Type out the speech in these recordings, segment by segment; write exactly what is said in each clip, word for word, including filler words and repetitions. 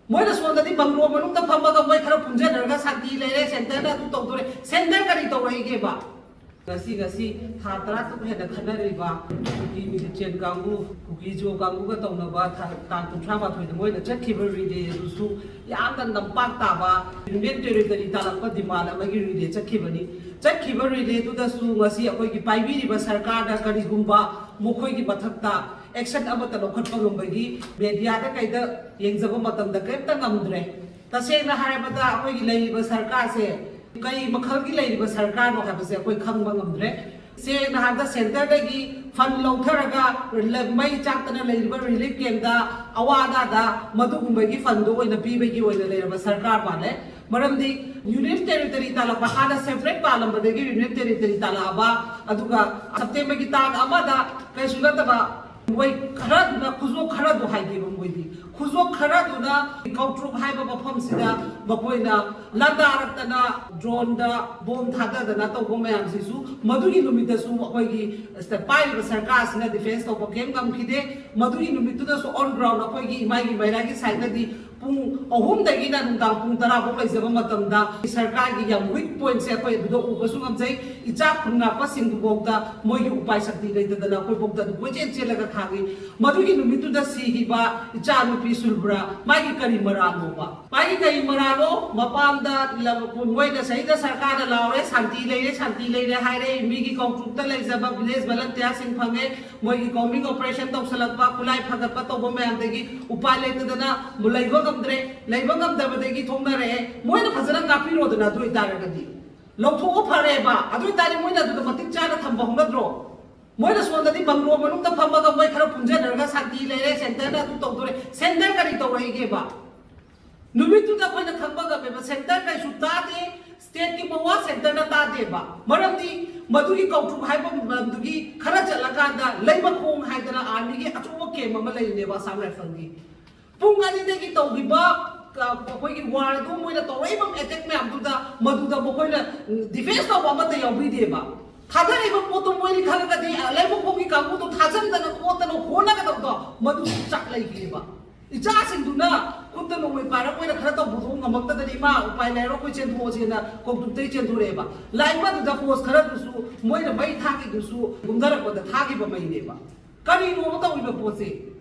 ꯃꯣꯏꯅ ꯁꯣꯝꯗꯗꯤ ꯕꯪꯒ꯭ꯂꯣ ꯃꯅꯨꯡꯗ ꯐꯝꯃꯒ ꯃꯣꯏ ꯈꯔ ꯄꯨꯟꯖꯟꯅꯔꯒ ꯁꯥꯟꯇꯤ ꯂꯩꯔꯦ, ꯁꯦꯟꯇꯔꯅ ꯑꯗꯨ ꯇꯧꯗꯣꯔꯦ꯫ ꯁꯦꯟꯇꯔ ꯀꯔꯤ ꯇꯧꯔꯛꯏꯒꯦꯕ? ꯉꯁꯤ, ꯉꯁꯤ ꯊꯥ ꯇꯔꯥ ꯇꯔꯨꯛ ꯍꯦꯟꯅ ꯈꯟꯅꯔꯤꯕ ꯀꯨꯀꯤ ꯃꯤꯂꯤꯇꯦꯟ ꯀꯥꯡꯕꯨ, ꯀꯨꯀꯤ ꯖꯣ ꯀꯥꯡꯕꯨꯒ ꯇꯧꯅꯕ ꯊꯥ, ꯇꯥꯡ ꯀꯨꯟꯊ꯭ꯔꯥ ꯃꯥꯊꯣꯏꯗ ꯃꯣꯏꯅ ꯆꯠꯈꯤꯕ ꯔꯤꯂꯦ ꯑꯗꯨꯁꯨ ꯌꯥꯝꯅ ꯅꯝꯄꯥꯛ ꯇꯥꯕ ꯌꯨꯅꯤꯌꯟ ꯇꯦꯔꯤꯇꯣꯔꯤ ꯇꯥꯜꯂꯛꯄ ꯗꯤꯃꯥꯟ ꯑꯃꯒꯤ ꯔꯤꯂꯦ ꯆꯠꯈꯤꯕꯅꯤ꯫ ꯆꯠꯈꯤꯕ ꯔꯤꯂꯦꯗꯨꯗꯁꯨ ꯉꯁꯤ ꯑꯩꯈꯣꯏꯒꯤ ꯄꯥꯏꯕꯤꯔꯤꯕ ꯁꯔꯀꯥꯔꯅ ꯀꯔꯤꯒꯨꯝꯕ ꯃꯈꯣꯏꯒꯤ ꯃꯊꯛꯇ ꯑꯦꯛꯁꯟ ꯑꯃꯠꯇ ꯂꯧꯈꯠꯄ ꯉꯝꯕꯒꯤ ꯃꯦꯗꯤꯌꯥꯗ ꯀꯩꯗ ꯌꯦꯡꯖꯕ ꯃꯇꯝꯗ ꯀꯔꯤꯝꯇ ꯉꯝꯗ꯭ꯔꯦ꯫ ꯇꯁꯦꯡꯅ ꯍꯥꯏꯔꯕꯗ ꯑꯩꯈꯣꯏꯒꯤ ꯂꯩꯔꯤꯕ ꯁꯔꯀꯥꯔꯁꯦ ꯀꯩ ꯃꯈꯜꯒꯤ ꯂꯩꯔꯤꯕ ꯁꯔꯀꯥꯔꯅꯣ ꯍꯥꯏꯕꯁꯦ ꯑꯩꯈꯣꯏ ꯈꯪꯕ ꯉꯝꯗ꯭ꯔꯦ꯫ ꯁꯦꯡꯅ ꯍꯥꯏꯔꯕꯗ ꯁꯦꯟꯇꯔꯗꯒꯤ ꯐꯟ ꯂꯧꯊꯔꯒ ꯂ-, ꯃꯩ ꯆꯥꯛꯇꯅ ꯂꯩꯔꯤꯕ ꯔꯤꯂꯤꯐ ꯀꯦꯝꯗ ꯑꯋꯥ ꯑꯅꯥꯗ ꯃꯗꯨꯒꯨꯝꯕꯒꯤ ꯐꯟꯗꯣ ꯑꯣꯏꯅ ꯄꯤꯕꯒꯤ ꯑꯣꯏꯅ ꯂꯩꯔꯕ ꯁꯔꯀꯥꯔ ꯃꯥꯜꯂꯦ꯫ ꯃꯔꯝꯗꯤ ꯌꯨꯅꯤꯌꯟ ꯇꯦꯔꯤꯇꯣꯔꯤ ꯇꯥꯜꯂꯛꯄ ꯍꯥꯟꯅ ꯁꯦꯄꯔꯦꯠ ꯄꯥꯜꯂꯝꯕꯗꯒꯤ ꯌꯨꯅꯤꯌꯟ ꯇꯦꯔꯤꯇꯣꯔꯤ ꯇꯥꯜꯂꯛꯑꯕ, ꯑꯗꯨꯒ ꯁꯦꯞꯇꯦꯝꯕꯔꯒꯤ ꯇꯥꯡ ꯑꯃꯗ ꯀꯩꯁꯨ ꯅꯠꯇꯕ ꯃꯣꯏ ꯈꯔꯗꯨꯅ ꯈꯨꯖꯣꯞ ꯈꯔꯗꯣ ꯍꯥꯏꯗꯦꯕ ꯃꯣꯏꯗꯤ꯫ ꯈꯨꯖꯣꯞ ꯈꯔꯗꯨꯅ ꯀꯧꯇ꯭ꯔꯨꯛ ꯍꯥꯏꯕ ꯃꯐꯝꯁꯤꯗ ꯃꯈꯣꯏꯅ ꯂꯥꯟꯗꯥꯔꯛꯇꯅ ꯗ꯭ꯔꯣꯟꯗ ꯕꯣꯝ ꯊꯥꯗꯗꯅ ꯇꯧꯕ ꯃꯌꯥꯝꯁꯤꯁꯨ ꯃꯗꯨꯒꯤ ꯅꯨꯃꯤꯠꯇꯁꯨ ꯑꯩꯈꯣꯏꯒꯤ ꯁ-, ꯄꯥꯏꯔꯤꯕ ꯁꯔꯀꯥꯔꯁꯤꯅ ꯗꯤꯐꯦꯟꯁ ꯇꯧꯕ ꯀꯔꯤꯝ ꯉꯝꯈꯤꯗꯦ꯫ ꯃꯗꯨꯒꯤ ꯅꯨꯃꯤꯠꯇꯨꯗꯁꯨ ꯑꯣꯟ ꯒ꯭ꯔꯥꯎꯟ ꯑꯩꯈꯣꯏꯒꯤ ꯏꯃꯥꯏꯒꯤ ꯃꯩꯔꯥꯒꯤ ꯁꯥꯏꯠꯇꯗꯤ ꯄꯨꯡ ꯑꯍꯨꯝꯗꯒꯤꯅ ꯅꯨꯡꯗꯥꯡ ꯄꯨꯡ ꯇꯔꯥ ꯐꯥꯎ ꯂꯩꯖꯕ ꯃꯇꯝꯗ ꯁꯔꯀꯥꯔꯒꯤ ꯌꯥꯝ ꯋꯤꯛ ꯄꯣꯏꯟꯠꯁꯦ ꯑꯩꯈꯣꯏ ꯑꯗꯨꯗ ꯎꯕꯁꯨ ꯉꯝꯖꯩ꯫ ꯏꯆꯥ ꯈꯨꯟ ꯉꯥꯛꯄꯁꯤꯡꯗꯨꯐꯥꯎꯗ ꯃꯣꯏꯒꯤ ꯎꯄꯥꯏ ꯁꯛꯇꯤ ꯂꯩꯇꯗꯅ ꯑꯩꯈꯣꯏꯐꯥꯎꯗ ꯑꯗꯨꯝ ꯀꯣꯏꯆꯦꯟ ꯆꯦꯜꯂꯒ ꯊꯥꯈꯤ꯫ ꯃꯗꯨꯒꯤ ꯅꯨꯃꯤꯠꯇꯨꯗ ꯁꯤꯈꯤꯕ ꯏꯆꯥ ꯅꯨꯄꯤ ꯁꯨꯜꯕ꯭ꯔꯥ, ꯃꯥꯒꯤ ꯀꯔꯤ ꯃꯔꯥꯜꯅꯣꯕ? ꯃꯥꯒꯤ ꯀꯔꯤ ꯃꯔꯥꯜꯅꯣ? ꯃꯄꯥꯟꯗ ꯂ-, ꯃꯣꯏꯅ ꯁꯤꯗ ꯁꯔꯀꯥꯔꯅ ꯂꯥꯎꯔꯦ, "ꯁꯥꯟꯇꯤ ꯂꯩꯔꯦ, ꯁꯥꯟꯇꯤ ꯂꯩꯔꯦ" ꯍꯥꯏꯔꯦ꯫ ꯃꯤꯒꯤ ꯀꯧꯇ꯭ꯔꯨꯛꯇ ꯂꯩꯖꯕ ꯚꯤꯂꯦꯖ ꯚꯣꯂꯟꯇꯤꯌꯥꯔꯁꯤꯡ ꯐꯪꯉꯦ, ꯃꯣꯏꯒꯤ ꯀꯣꯝꯕꯤꯡ ꯑꯣꯄꯔꯦꯁꯟ ꯇꯧꯁꯜꯂꯛꯄ, ꯈꯨꯠꯂꯥꯏ ꯐꯒꯠꯄ ꯇꯧꯕ ꯃꯌꯥꯝꯗꯒꯤ ꯎꯄꯥꯏ ꯂꯩꯇꯗꯅ ꯂꯩꯕ ꯉꯝꯗ꯭ꯔꯦ꯫ ꯂꯩꯕ ꯉꯝꯗꯕꯗꯒꯤ ꯊꯣꯛꯅꯔꯛꯑꯦ꯫ ꯃꯣꯏꯅ ꯐꯖꯅ ꯉꯥꯛꯄꯤꯔꯣꯗꯅ, ꯑꯗꯨ ꯑꯣꯏꯇꯥꯔꯒꯗꯤ ꯂꯧꯊꯣꯛꯑꯣ ꯐꯔꯦꯕ꯫ ꯑꯗꯨ ꯑꯣꯏꯇꯥꯔꯗꯤ ꯃꯣꯏꯅ ꯑꯗꯨꯗ ꯃꯇꯤꯛ ꯆꯥꯅ ꯊꯝꯕ ꯍꯧꯅꯗ꯭ꯔꯣ? ꯃꯣꯏꯅ ꯁꯣꯝꯗꯗꯤ ꯕꯪꯒ꯭ꯂꯣ ꯃꯅꯨꯡꯗ ꯐꯝꯃꯒ ꯃꯣꯏ ꯈꯔ ꯄꯨꯟꯖꯟꯅꯔꯒ ꯁꯥꯟꯇꯤ ꯂꯩꯔꯦ, ꯁꯦꯟꯇꯔꯅ ꯑꯗꯨ ꯇꯧꯗꯣꯔꯦ꯫ ꯁꯦꯟꯇꯔ ꯀꯔꯤ ꯇꯧꯔꯛꯏꯒꯦꯕ? ꯅꯨꯃꯤꯠꯇꯨꯗ ꯑꯩꯈꯣꯏꯅ ꯈꯪꯕ ꯉꯝꯃꯦꯕ, ꯁꯦꯟꯇꯔ ꯀꯩꯁꯨ ꯇꯥꯗꯦ, ꯁ꯭ꯇꯦꯠꯀꯤ ꯃꯋꯥ ꯁꯦꯟꯇꯔꯅ ꯇꯥꯗꯦꯕ꯫ ꯃꯔꯝꯗꯤ ꯃꯗꯨꯒꯤ ꯀꯧꯇ꯭ꯔꯨꯛ ꯍꯥꯏꯕ ꯃꯐꯝꯗꯨꯒꯤ ꯈꯔ ꯆꯠꯂꯀꯥꯟꯗ ꯂꯩꯃꯈꯣꯡ ꯍꯥꯏꯗꯅ ꯑꯥꯔꯃꯤꯒꯤ ꯑꯆꯧꯕ ꯀꯦꯝ ꯑꯃ ꯂꯩꯔꯤꯅꯦꯕ, ꯑꯁꯥꯝ ꯔꯥꯏꯐꯜꯒꯤ꯫ ꯄꯨꯡ ꯑꯅꯤꯗꯒꯤ ꯇꯧꯈꯤꯕ, ꯑ, ꯑꯩꯈꯣꯏꯒꯤ ꯋꯥꯔ ꯑꯗꯨ ꯃꯣꯏꯅ ꯇꯧꯔꯛꯏꯕ ꯑꯦꯇꯦꯛ ꯃꯌꯥꯝꯗꯨꯗ ꯃꯗꯨꯗ ꯃꯈꯣꯏꯅ ꯗꯤꯐꯦꯟꯁ ꯇꯧꯕ ꯑꯃꯠꯇ ꯌꯥꯎꯕꯤꯗꯦꯕ꯫ ꯊꯥꯗꯔꯛꯏꯕ ꯄꯣꯠꯇꯣ ꯃꯣꯏꯅ ꯈꯪꯉꯒꯗꯤ, ꯑ, ꯂꯩꯃꯈꯣꯡꯒꯤ ꯀꯥꯡꯕꯨꯗꯣ ꯊꯥꯖꯟꯗꯅ ꯈꯣꯠꯇꯅ ꯍꯣꯠꯅꯒꯗꯕꯗꯣ ꯃꯗꯨꯁꯨ ꯆꯥꯛ ꯂꯩꯈꯤꯑꯕ꯫ ꯏꯆꯥꯁꯤꯡꯗꯨꯅ ꯈꯨꯠꯇ ꯅꯣꯡꯃꯩ ꯏꯃꯥꯟꯅꯕ ꯃꯣꯏꯅ ꯈꯔ ꯇꯧꯕꯗꯣ ꯉꯝꯃꯛꯇꯗꯅ, "ꯏꯃꯥ, ꯎꯄꯥꯏ ꯂꯩꯔꯣ, ꯑꯩꯈꯣꯏ ꯆꯦꯟꯊꯣꯛꯑꯁꯦꯅ" ꯀꯧꯇꯨꯛꯇꯩ ꯆꯦꯟꯊꯣꯔꯛꯑꯦꯕ꯫ ꯂꯥꯏꯛ ꯑꯗꯨꯗ ꯄꯣꯁ ꯈꯔꯗꯨꯁꯨ ꯃꯣꯏꯅ ꯃꯩ ꯊꯥꯈꯤꯗꯨꯁꯨ ꯀꯨꯝꯊꯔꯛꯄꯗ ꯊꯥꯈꯤꯕ ꯃꯩꯅꯦꯕ꯫ ꯀꯔꯤꯅꯣꯕ ꯇꯧꯔꯤꯕ ꯄꯣꯠꯁꯦ?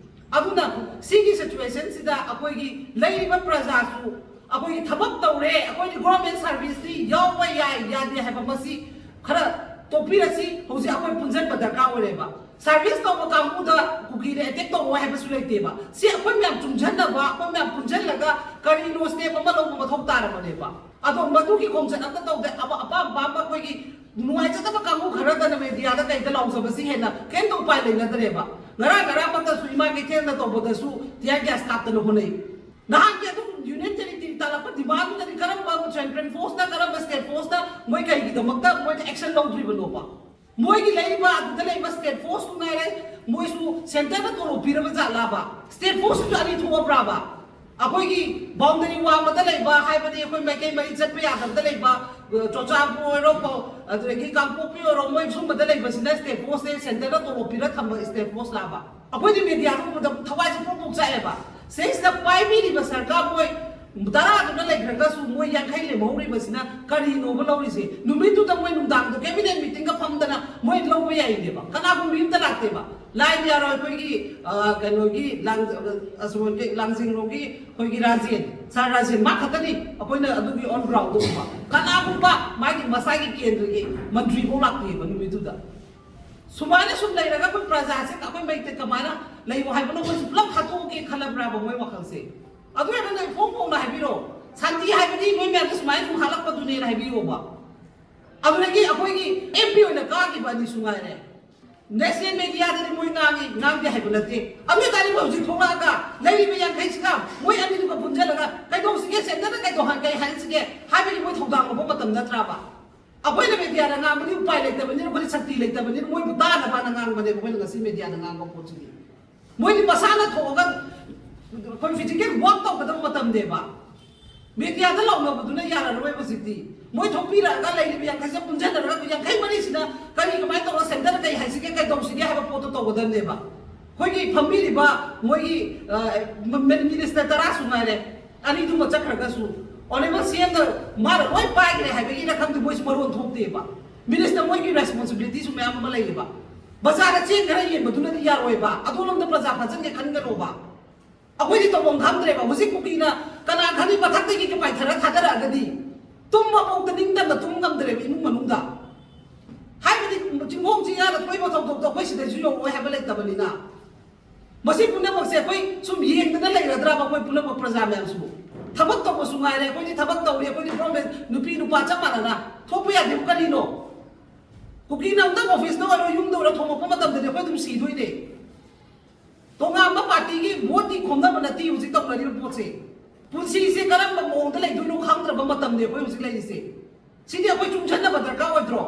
ꯑꯗꯨꯅ ꯁꯤꯒꯤ ꯁꯤꯆꯨꯋꯦꯁꯟꯁꯤꯗ ꯑꯩꯈꯣꯏꯒꯤ ꯂꯩꯔꯤꯕ ꯄ꯭ꯔꯖꯥꯁꯨ, ꯑꯩꯈꯣꯏꯒꯤ ꯊꯕꯛ ꯇꯧꯔꯦ, ꯑꯩꯈꯣꯏꯗꯤ ꯒꯣꯔꯃꯦꯟ ꯁꯥꯔꯚꯤꯁꯇꯤ ꯌꯥꯎꯕ ꯌꯥꯏ ꯌꯥꯗꯦ ꯍꯥꯏꯕ ꯃꯁꯤ ꯈꯔ ꯇꯣꯛꯄꯤꯔꯁꯤ꯫ ꯍꯧꯖꯤꯛ ꯑꯩꯈꯣꯏ ꯄꯨꯟꯁꯤꯟꯕ ꯗꯔꯀꯥꯔ ꯑꯣꯏꯔꯦꯕ꯫ ꯁꯥꯔꯚꯤꯁ ꯇꯧꯕ ꯀꯥꯡꯕꯨꯗ ꯀꯨꯀꯤꯅ ꯑꯦꯇꯦꯛ ꯇꯧꯔꯣ ꯍꯥꯏꯕꯁꯨ ꯂꯩꯇꯦꯕ꯫ ꯁꯤ ꯑꯩꯈꯣꯏ ꯃꯌꯥꯝ ꯆꯨꯡꯁꯤꯟꯅꯕ, ꯑꯩꯈꯣꯏ ꯃꯌꯥꯝ ꯄꯨꯟꯁꯤꯜꯂꯒ ꯀꯔꯤꯅꯣ ꯁ꯭ꯇꯦꯞ ꯑꯃ ꯂꯧꯕ ꯃꯊꯧ ꯇꯥꯔꯕꯅꯦꯕ꯫ ꯑꯗꯣ ꯃꯗꯨꯒꯤ ꯈꯣꯡꯆꯠ ꯑꯝꯇ ꯇꯧꯗꯦ꯫ ꯑꯄꯥꯝ ꯑꯄꯥꯝꯕ ꯑꯩꯈꯣꯏꯒꯤ ꯅꯨꯡꯉꯥꯏꯖꯗꯕ ꯀꯥꯡꯕꯨ ꯈꯔꯗꯅ ꯃꯦꯗꯤꯌꯥꯗ ꯀꯩꯗ ꯂꯥꯎꯖꯕꯁꯤ ꯍꯦꯟꯅ ꯀꯩꯝꯇ ꯎꯄꯥꯏ ꯂꯩꯅꯗ꯭ꯔꯦꯕ꯫ ꯉꯔꯥꯡ ꯉꯔꯥꯡꯃꯛꯇꯁꯨ ꯏꯃꯥ ꯀꯩꯊꯦꯜꯅ ꯇꯧꯕꯗꯁꯨ ꯇꯤꯌꯥꯔ ꯒ꯭ꯌꯥꯁ ꯀꯥꯞꯇꯅ ꯍꯣꯠꯅꯩ꯫ ꯅꯍꯥꯟꯒꯤ ꯑꯗꯨꯝ ꯌꯨꯅꯤꯌꯟ ꯇꯦꯔꯤꯇꯔꯤ ꯇꯥꯜꯂꯛꯄ ꯗꯤꯃꯥꯟꯗꯨꯗꯗꯤ ꯀꯔꯝꯕ ꯁꯦꯟꯇ꯭ꯔꯦꯜ ꯐꯣꯔꯁꯅ, ꯀꯔꯝꯕ ꯁ꯭ꯇꯦꯠ ꯐꯣꯔꯁꯅ ꯃꯣꯏ ꯀꯩꯒꯤꯗꯃꯛꯇ ꯃꯣꯏꯗ ꯑꯦꯛꯁꯟ ꯂꯧꯗ꯭ꯔꯤꯕꯅꯣꯕ? ꯃꯣꯏꯒꯤ ꯂꯩꯔꯤꯕ, ꯑꯗꯨꯗ ꯂꯩꯕ ꯁ꯭ꯇꯦꯠ ꯐꯣꯔꯁꯇꯨ ꯉꯥꯏꯔꯦ, ꯃꯣꯏꯁꯨ ꯁꯦꯟꯇꯔꯅ ꯇꯣꯂꯣꯞ ꯄꯤꯔꯕ ꯖꯥꯠꯂꯥꯕ? ꯁ꯭ꯇꯦꯠ ꯐꯣꯔꯁꯇꯨꯁꯨ ꯑꯅꯤ ꯊꯣꯛꯑꯕ꯭ꯔꯥꯕ? ꯑꯩꯈꯣꯏꯒꯤ ꯕꯥꯎꯟꯗꯔꯤ ꯋꯥꯡꯃꯗ ꯂꯩꯕ ꯍꯥꯏꯕꯗꯤ ꯑꯩꯈꯣꯏ ꯃꯥꯏꯀꯩ ꯃꯔꯤ ꯆꯠꯄ ꯌꯥꯗꯕꯗ ꯂꯩꯕ, ꯑ, ꯆꯨꯔꯆꯥꯟꯄꯨꯔ ꯑꯣꯏꯔꯣ, ꯀꯣ-, ꯑꯗꯨꯗꯒꯤ ꯀꯥꯡꯄꯣꯛꯄꯤ ꯑꯣꯏꯔꯣ, ꯃꯣꯏ ꯁꯨꯝꯕꯗ ꯂꯩꯕꯁꯤꯅ ꯁ꯭ꯇꯦꯠ ꯐꯣꯔꯁꯁꯦ ꯁꯦꯟꯇꯔꯗ ꯇꯣꯂꯣꯞ ꯄꯤꯔ ꯊꯝꯕ ꯁ꯭ꯇꯦꯠ ꯐꯣꯔꯁ ꯂꯥꯕ? ꯑꯩꯈꯣꯏꯗꯤ ꯃꯦꯗꯤꯌꯥꯗ ꯎꯕꯗ ꯊꯋꯥꯏꯁꯦ ꯄ꯭ꯔꯣꯛ ꯄ꯭ꯔꯣꯛ ꯆꯥꯛꯑꯦꯕ꯫ ꯁꯤꯁꯤꯗ ꯄꯥꯏꯕꯤꯔꯤꯕ ꯁꯔꯀꯥꯔ ꯃꯣꯏ ꯇꯔꯥꯗꯨꯅ ꯂꯩꯈ꯭ꯔꯒꯁꯨ ꯃꯣꯏ ꯌꯥꯡꯈꯩ ꯂꯦꯝꯍꯧꯔꯤꯕꯁꯤꯅ ꯀꯔꯤꯅꯣꯕ ꯂꯧꯔꯤꯁꯦ? ꯅꯨꯃꯤꯠꯇꯨꯗ ꯃꯣꯏ ꯅꯨꯡꯗꯥꯡꯗ ꯀꯦꯕꯤꯅꯦꯠ ꯃꯤꯇꯤꯡꯒ ꯐꯝꯗꯅ ꯃꯣꯏ ꯂꯧꯕ ꯌꯥꯏꯅꯦꯕ꯫ ꯀꯅꯥꯒꯨꯝꯕ ꯌꯨꯝꯗ ꯂꯥꯛꯇꯦꯕ꯫ ꯂꯥꯏꯟ ꯌꯥꯔꯣꯏ ꯑꯩꯈꯣꯏꯒꯤ, ꯑ, ꯀꯩꯅꯣꯒꯤ ꯂꯥꯡ-, ꯑꯁꯣꯝꯒꯤ ꯂꯥꯡꯖꯤꯡꯂꯣꯝꯒꯤ ꯑꯩꯈꯣꯏꯒꯤ ꯔꯥꯖꯦꯟ, ꯁꯥꯔ ꯔꯥꯖꯦꯟ ꯃꯥ ꯈꯛꯇꯅꯤ ꯑꯩꯈꯣꯏꯅ ꯑꯗꯨꯒꯤ ꯑꯣꯟ ꯒ꯭ꯔꯥꯎꯟꯗ ꯎꯕ꯫ ꯀꯅꯥꯒꯨꯝꯕ ꯃꯥꯒꯤ ꯃꯁꯥꯒꯤ ꯀꯦꯟꯗ꯭ꯔꯒꯤ ꯃꯟꯇ꯭ꯔꯤ ꯐꯥꯎ ꯂꯥꯛꯇꯦꯕ ꯅꯨꯃꯤꯠꯇꯨꯗ꯫ ꯁꯨꯃꯥꯏꯅ ꯁꯨꯝ ꯂꯩꯔꯒ ꯑꯩꯈꯣꯏ ꯄ꯭ꯔꯖꯥꯁꯦ ꯑꯩꯈꯣꯏ ꯃꯩꯇꯩ ꯀꯃꯥꯏꯅ ꯂꯩꯌꯣ ꯍꯥꯏꯕꯅꯣ? ꯑꯩꯈꯣꯏꯁꯨ ꯄꯨꯂꯞ ꯍꯥꯠꯇꯣꯛꯑꯒꯦ ꯈꯜꯂꯕ꯭ꯔꯥꯕ ꯃꯣꯏ ꯋꯥꯈꯜꯁꯦ? ꯑꯗꯨ ꯑꯣꯏꯔꯒꯅ ꯏꯐꯣꯡ ꯐꯣꯡꯅ ꯍꯥꯏꯕꯤꯔꯣ, ꯁꯥꯟꯇꯤ ꯍꯥꯏꯕꯗꯤ ꯅꯣꯏ ꯃꯌꯥꯝꯁꯦ ꯁꯨꯃꯥꯏꯅ ꯁꯨꯝ ꯍꯥꯠꯂꯛꯄꯗꯨꯅꯦꯅ ꯍꯥꯏꯕꯤꯌꯣꯕ꯫ ꯑꯗꯨꯗꯒꯤ ꯑꯩꯈꯣꯏꯒꯤ ꯑꯦꯝ ꯄꯤ ꯑꯣꯏꯅ ꯀꯥꯈꯤꯕ ꯑꯅꯤꯁꯨ ꯉꯥꯏꯔꯦ꯫ ꯅꯦꯁꯅꯦꯜ ꯃꯦꯗꯤꯌꯥꯗꯗꯤ ꯃꯣꯏ ꯉꯥꯡꯉꯤ, ꯉꯥꯡꯗꯦ ꯍꯥꯏꯕ ꯅꯠꯇꯦ꯫ ꯑꯗꯨ ꯑꯣꯏꯇꯥꯔꯗꯤ ꯃꯣꯏ ꯍꯧꯖꯤꯛ ꯊꯣꯛꯂꯛꯑꯒ ꯂꯩꯔꯤꯕ ꯌꯥꯡꯈꯩꯁꯤꯒ ꯃꯣꯏ ꯑꯅꯤꯗꯨꯒ ꯄꯨꯟꯁꯤꯜꯂꯒ ꯀꯩꯗꯧꯁꯤꯒꯦ, ꯁꯦꯟꯇꯔꯗ ꯀꯩꯗꯧꯍꯟ-, ꯀꯩ ꯍꯥꯏꯁꯤꯒꯦ ꯍꯥꯏꯕꯒꯤ ꯃꯣꯏ ꯊꯧꯗꯥꯡ ꯂꯧꯕ ꯃꯇꯝ ꯅꯠꯇ꯭ꯔꯕ? ꯑꯩꯈꯣꯏꯅ ꯃꯦꯗꯤꯌꯥꯗ ꯉꯥꯡꯕꯗꯤ ꯎꯄꯥꯏ ꯂꯩꯇꯕꯅꯤꯅ, ꯑꯩꯈꯣꯏꯗꯤ ꯁꯛꯇꯤ ꯂꯩꯇꯕꯅꯤꯅ ꯃꯣꯏꯕꯨ ꯇꯥꯅꯕꯅ ꯉꯥꯡꯕꯅꯦꯕ ꯑꯩꯈꯣꯏꯅ ꯉꯁꯤ ꯃꯦꯗꯤꯌꯥꯗ ꯉꯥꯡꯕ ꯄꯣꯠꯁꯤꯗꯤ꯫ ꯃꯣꯏꯗꯤ ꯃꯁꯥꯅ ꯊꯣꯛꯑꯒ ꯑꯩꯈꯣꯏ ꯐꯤꯖꯤꯀꯦꯜ ꯋꯥꯛ ꯇꯧꯒꯗꯕ ꯃꯇꯝꯅꯦꯕ꯫ ꯃꯦꯗꯤꯌꯥꯗ ꯂꯥꯎꯅꯕꯗꯨꯅ ꯌꯥꯔꯔꯣꯏ ꯍꯧꯖꯤꯛꯇꯤ꯫ ꯃꯣꯏ ꯊꯣꯛꯄꯤꯔꯛꯑꯒ ꯂꯩꯔꯤꯕ ꯌꯥꯡꯈꯩꯁꯦ ꯄꯨꯟꯁꯤꯟꯅꯔꯒ ꯌꯥꯡꯈꯩ ꯃꯔꯤꯁꯤꯅ ꯀꯔꯤ, ꯀꯃꯥꯏꯅ ꯇꯧꯔꯒ ꯁꯦꯟꯇꯔꯗ ꯀꯩ ꯍꯥꯏꯁꯤꯒꯦ, ꯀꯩ ꯇꯧꯁꯤꯒꯦ ꯍꯥꯏꯕ ꯄꯣꯠꯇꯣ ꯇꯧꯒꯗꯕꯅꯦꯕ꯫ ꯑꯩꯈꯣꯏꯒꯤ ꯐꯝꯕꯤꯔꯤꯕ ꯃꯣꯏꯒꯤ, ꯑ, ꯃ-, ꯃꯤꯅꯤꯁꯇꯔ ꯇꯔꯥꯁꯨ ꯉꯥꯏꯔꯦ꯫ ꯑꯅꯤꯗꯨꯃ ꯆꯠꯈ꯭ꯔꯒꯁꯨ ꯑꯣꯅꯦꯕꯜ ꯁꯤ ꯑꯦꯝꯅ ꯃꯥꯅ ꯂꯣꯏ ꯄꯥꯏꯈ꯭ꯔꯦ ꯍꯥꯏꯕꯒꯤꯅ ꯈꯪꯗꯦ, ꯃꯣꯏꯁꯨ ꯃꯔꯣꯟ ꯊꯣꯛꯇꯦꯕ꯫ ꯃꯤꯅꯤꯁꯇꯔ ꯃꯣꯏꯒꯤ ꯔꯦꯁꯄꯣꯟꯁꯤꯕꯤꯂꯤꯇꯤꯁꯨ ꯃꯌꯥꯝ ꯑꯃ ꯂꯩꯌꯦꯕ꯫ ꯕꯖꯥꯔꯗ ꯆꯦꯡ ꯈꯔ ꯌꯦꯟꯕꯗꯨꯅꯗꯤ ꯌꯥꯔꯣꯏꯕ, ꯑꯗꯣꯝꯂꯣꯝꯗ ꯄ꯭ꯔꯖꯥ ꯐꯖꯟꯒꯦ ꯈꯟꯒꯅꯣꯕ꯫ ꯑꯩꯈꯣꯏꯗꯤ ꯇꯧꯐꯝ ꯈꯪꯗ꯭ꯔꯦꯕ꯫ ꯍꯧꯖꯤꯛ ꯀꯨꯀꯤꯅ ꯀꯅꯥ ꯈꯪꯅꯤ ꯃꯊꯛꯇꯒꯤ ꯄꯥꯏꯊꯔ ꯊꯥꯗꯔꯛꯑꯒꯗꯤ ꯇꯨꯝꯕ ꯐꯥꯎꯗ ꯅꯤꯡꯇꯝꯅ ꯇꯨꯝ ꯉꯝꯗ꯭ꯔꯦꯕ ꯏꯃꯨꯡ ꯃꯅꯨꯡꯗ꯫ ꯍꯥꯏꯕꯗꯤ ꯆꯤꯡꯈꯣꯡ ꯆꯤꯡꯌꯥꯗ ꯊꯣꯛꯏꯕ ꯊꯧꯗꯣꯛꯇꯣ ꯑꯩꯈꯣꯏ ꯁꯤꯗꯁꯨ ꯌꯧꯔꯛꯑꯣꯏ ꯍꯥꯏꯕ ꯂꯩꯇꯕꯅꯤꯅ꯫ ꯃꯁꯤ ꯄꯨꯝꯅꯃꯛꯁꯦ ꯑꯩꯈꯣꯏ ꯁꯨꯝ ꯌꯦꯡꯗꯅ ꯂꯩꯔꯗ꯭ꯔꯕ? ꯑꯩꯈꯣꯏ ꯄꯨꯝꯅꯃꯛ ꯄ꯭ꯔꯖꯥ ꯃꯌꯥꯝꯁꯤꯕꯨ? ꯊꯕꯛ ꯇꯧꯕꯁꯨ ꯉꯥꯏꯔꯦ, ꯑꯩꯈꯣꯏꯗꯤ ꯊꯕꯛ ꯇꯧꯔꯤ, ꯑꯩꯈꯣꯏꯗꯤ ꯒꯣꯔꯃꯦꯟ ꯅꯨꯄꯤ ꯅꯨꯄꯥ ꯆꯞ ꯃꯥꯟꯅꯅ ꯊꯣꯛꯄ ꯌꯥꯗꯦꯕ꯫ ꯀꯔꯤꯅꯣ? ꯀꯨꯀꯤꯅ ꯑꯝꯇꯪ ꯑꯣꯐꯤꯁꯇ ꯑꯣꯏꯔꯣ, ꯌꯨꯝꯗ ꯑꯣꯏꯔꯣ, ꯊꯣꯝꯃꯛꯄ ꯃꯇꯝꯗꯗꯤ ꯑꯩꯈꯣꯏ ꯑꯗꯨꯝ ꯁꯤꯗꯣꯏꯅꯦ꯫ ꯇꯣꯉꯥꯟꯕ ꯄꯥꯔꯇꯤꯒꯤ ꯚꯣꯠꯇꯤ ꯈꯣꯝꯅꯕ ꯅꯠꯇꯦ ꯍꯧꯖꯤꯛ ꯇꯧꯅꯔꯤꯕ ꯄꯣꯠꯁꯦ꯫ ꯄꯨꯟꯁꯤꯁꯦ ꯀꯔꯝꯕ ꯃꯑꯣꯡꯗ ꯂꯩꯗꯣꯏꯅꯣ ꯈꯪꯗ꯭ꯔꯕ ꯃꯇꯝꯅꯦ ꯑꯩꯈꯣꯏ ꯍꯧꯖꯤꯛ ꯂꯩꯔꯤꯁꯦ꯫ ꯁꯤꯗꯤ ꯑꯩꯈꯣꯏ ꯆꯨꯡꯁꯟꯅꯕ ꯗꯔꯀꯥꯔ ꯑꯣꯏꯗ꯭ꯔꯣ?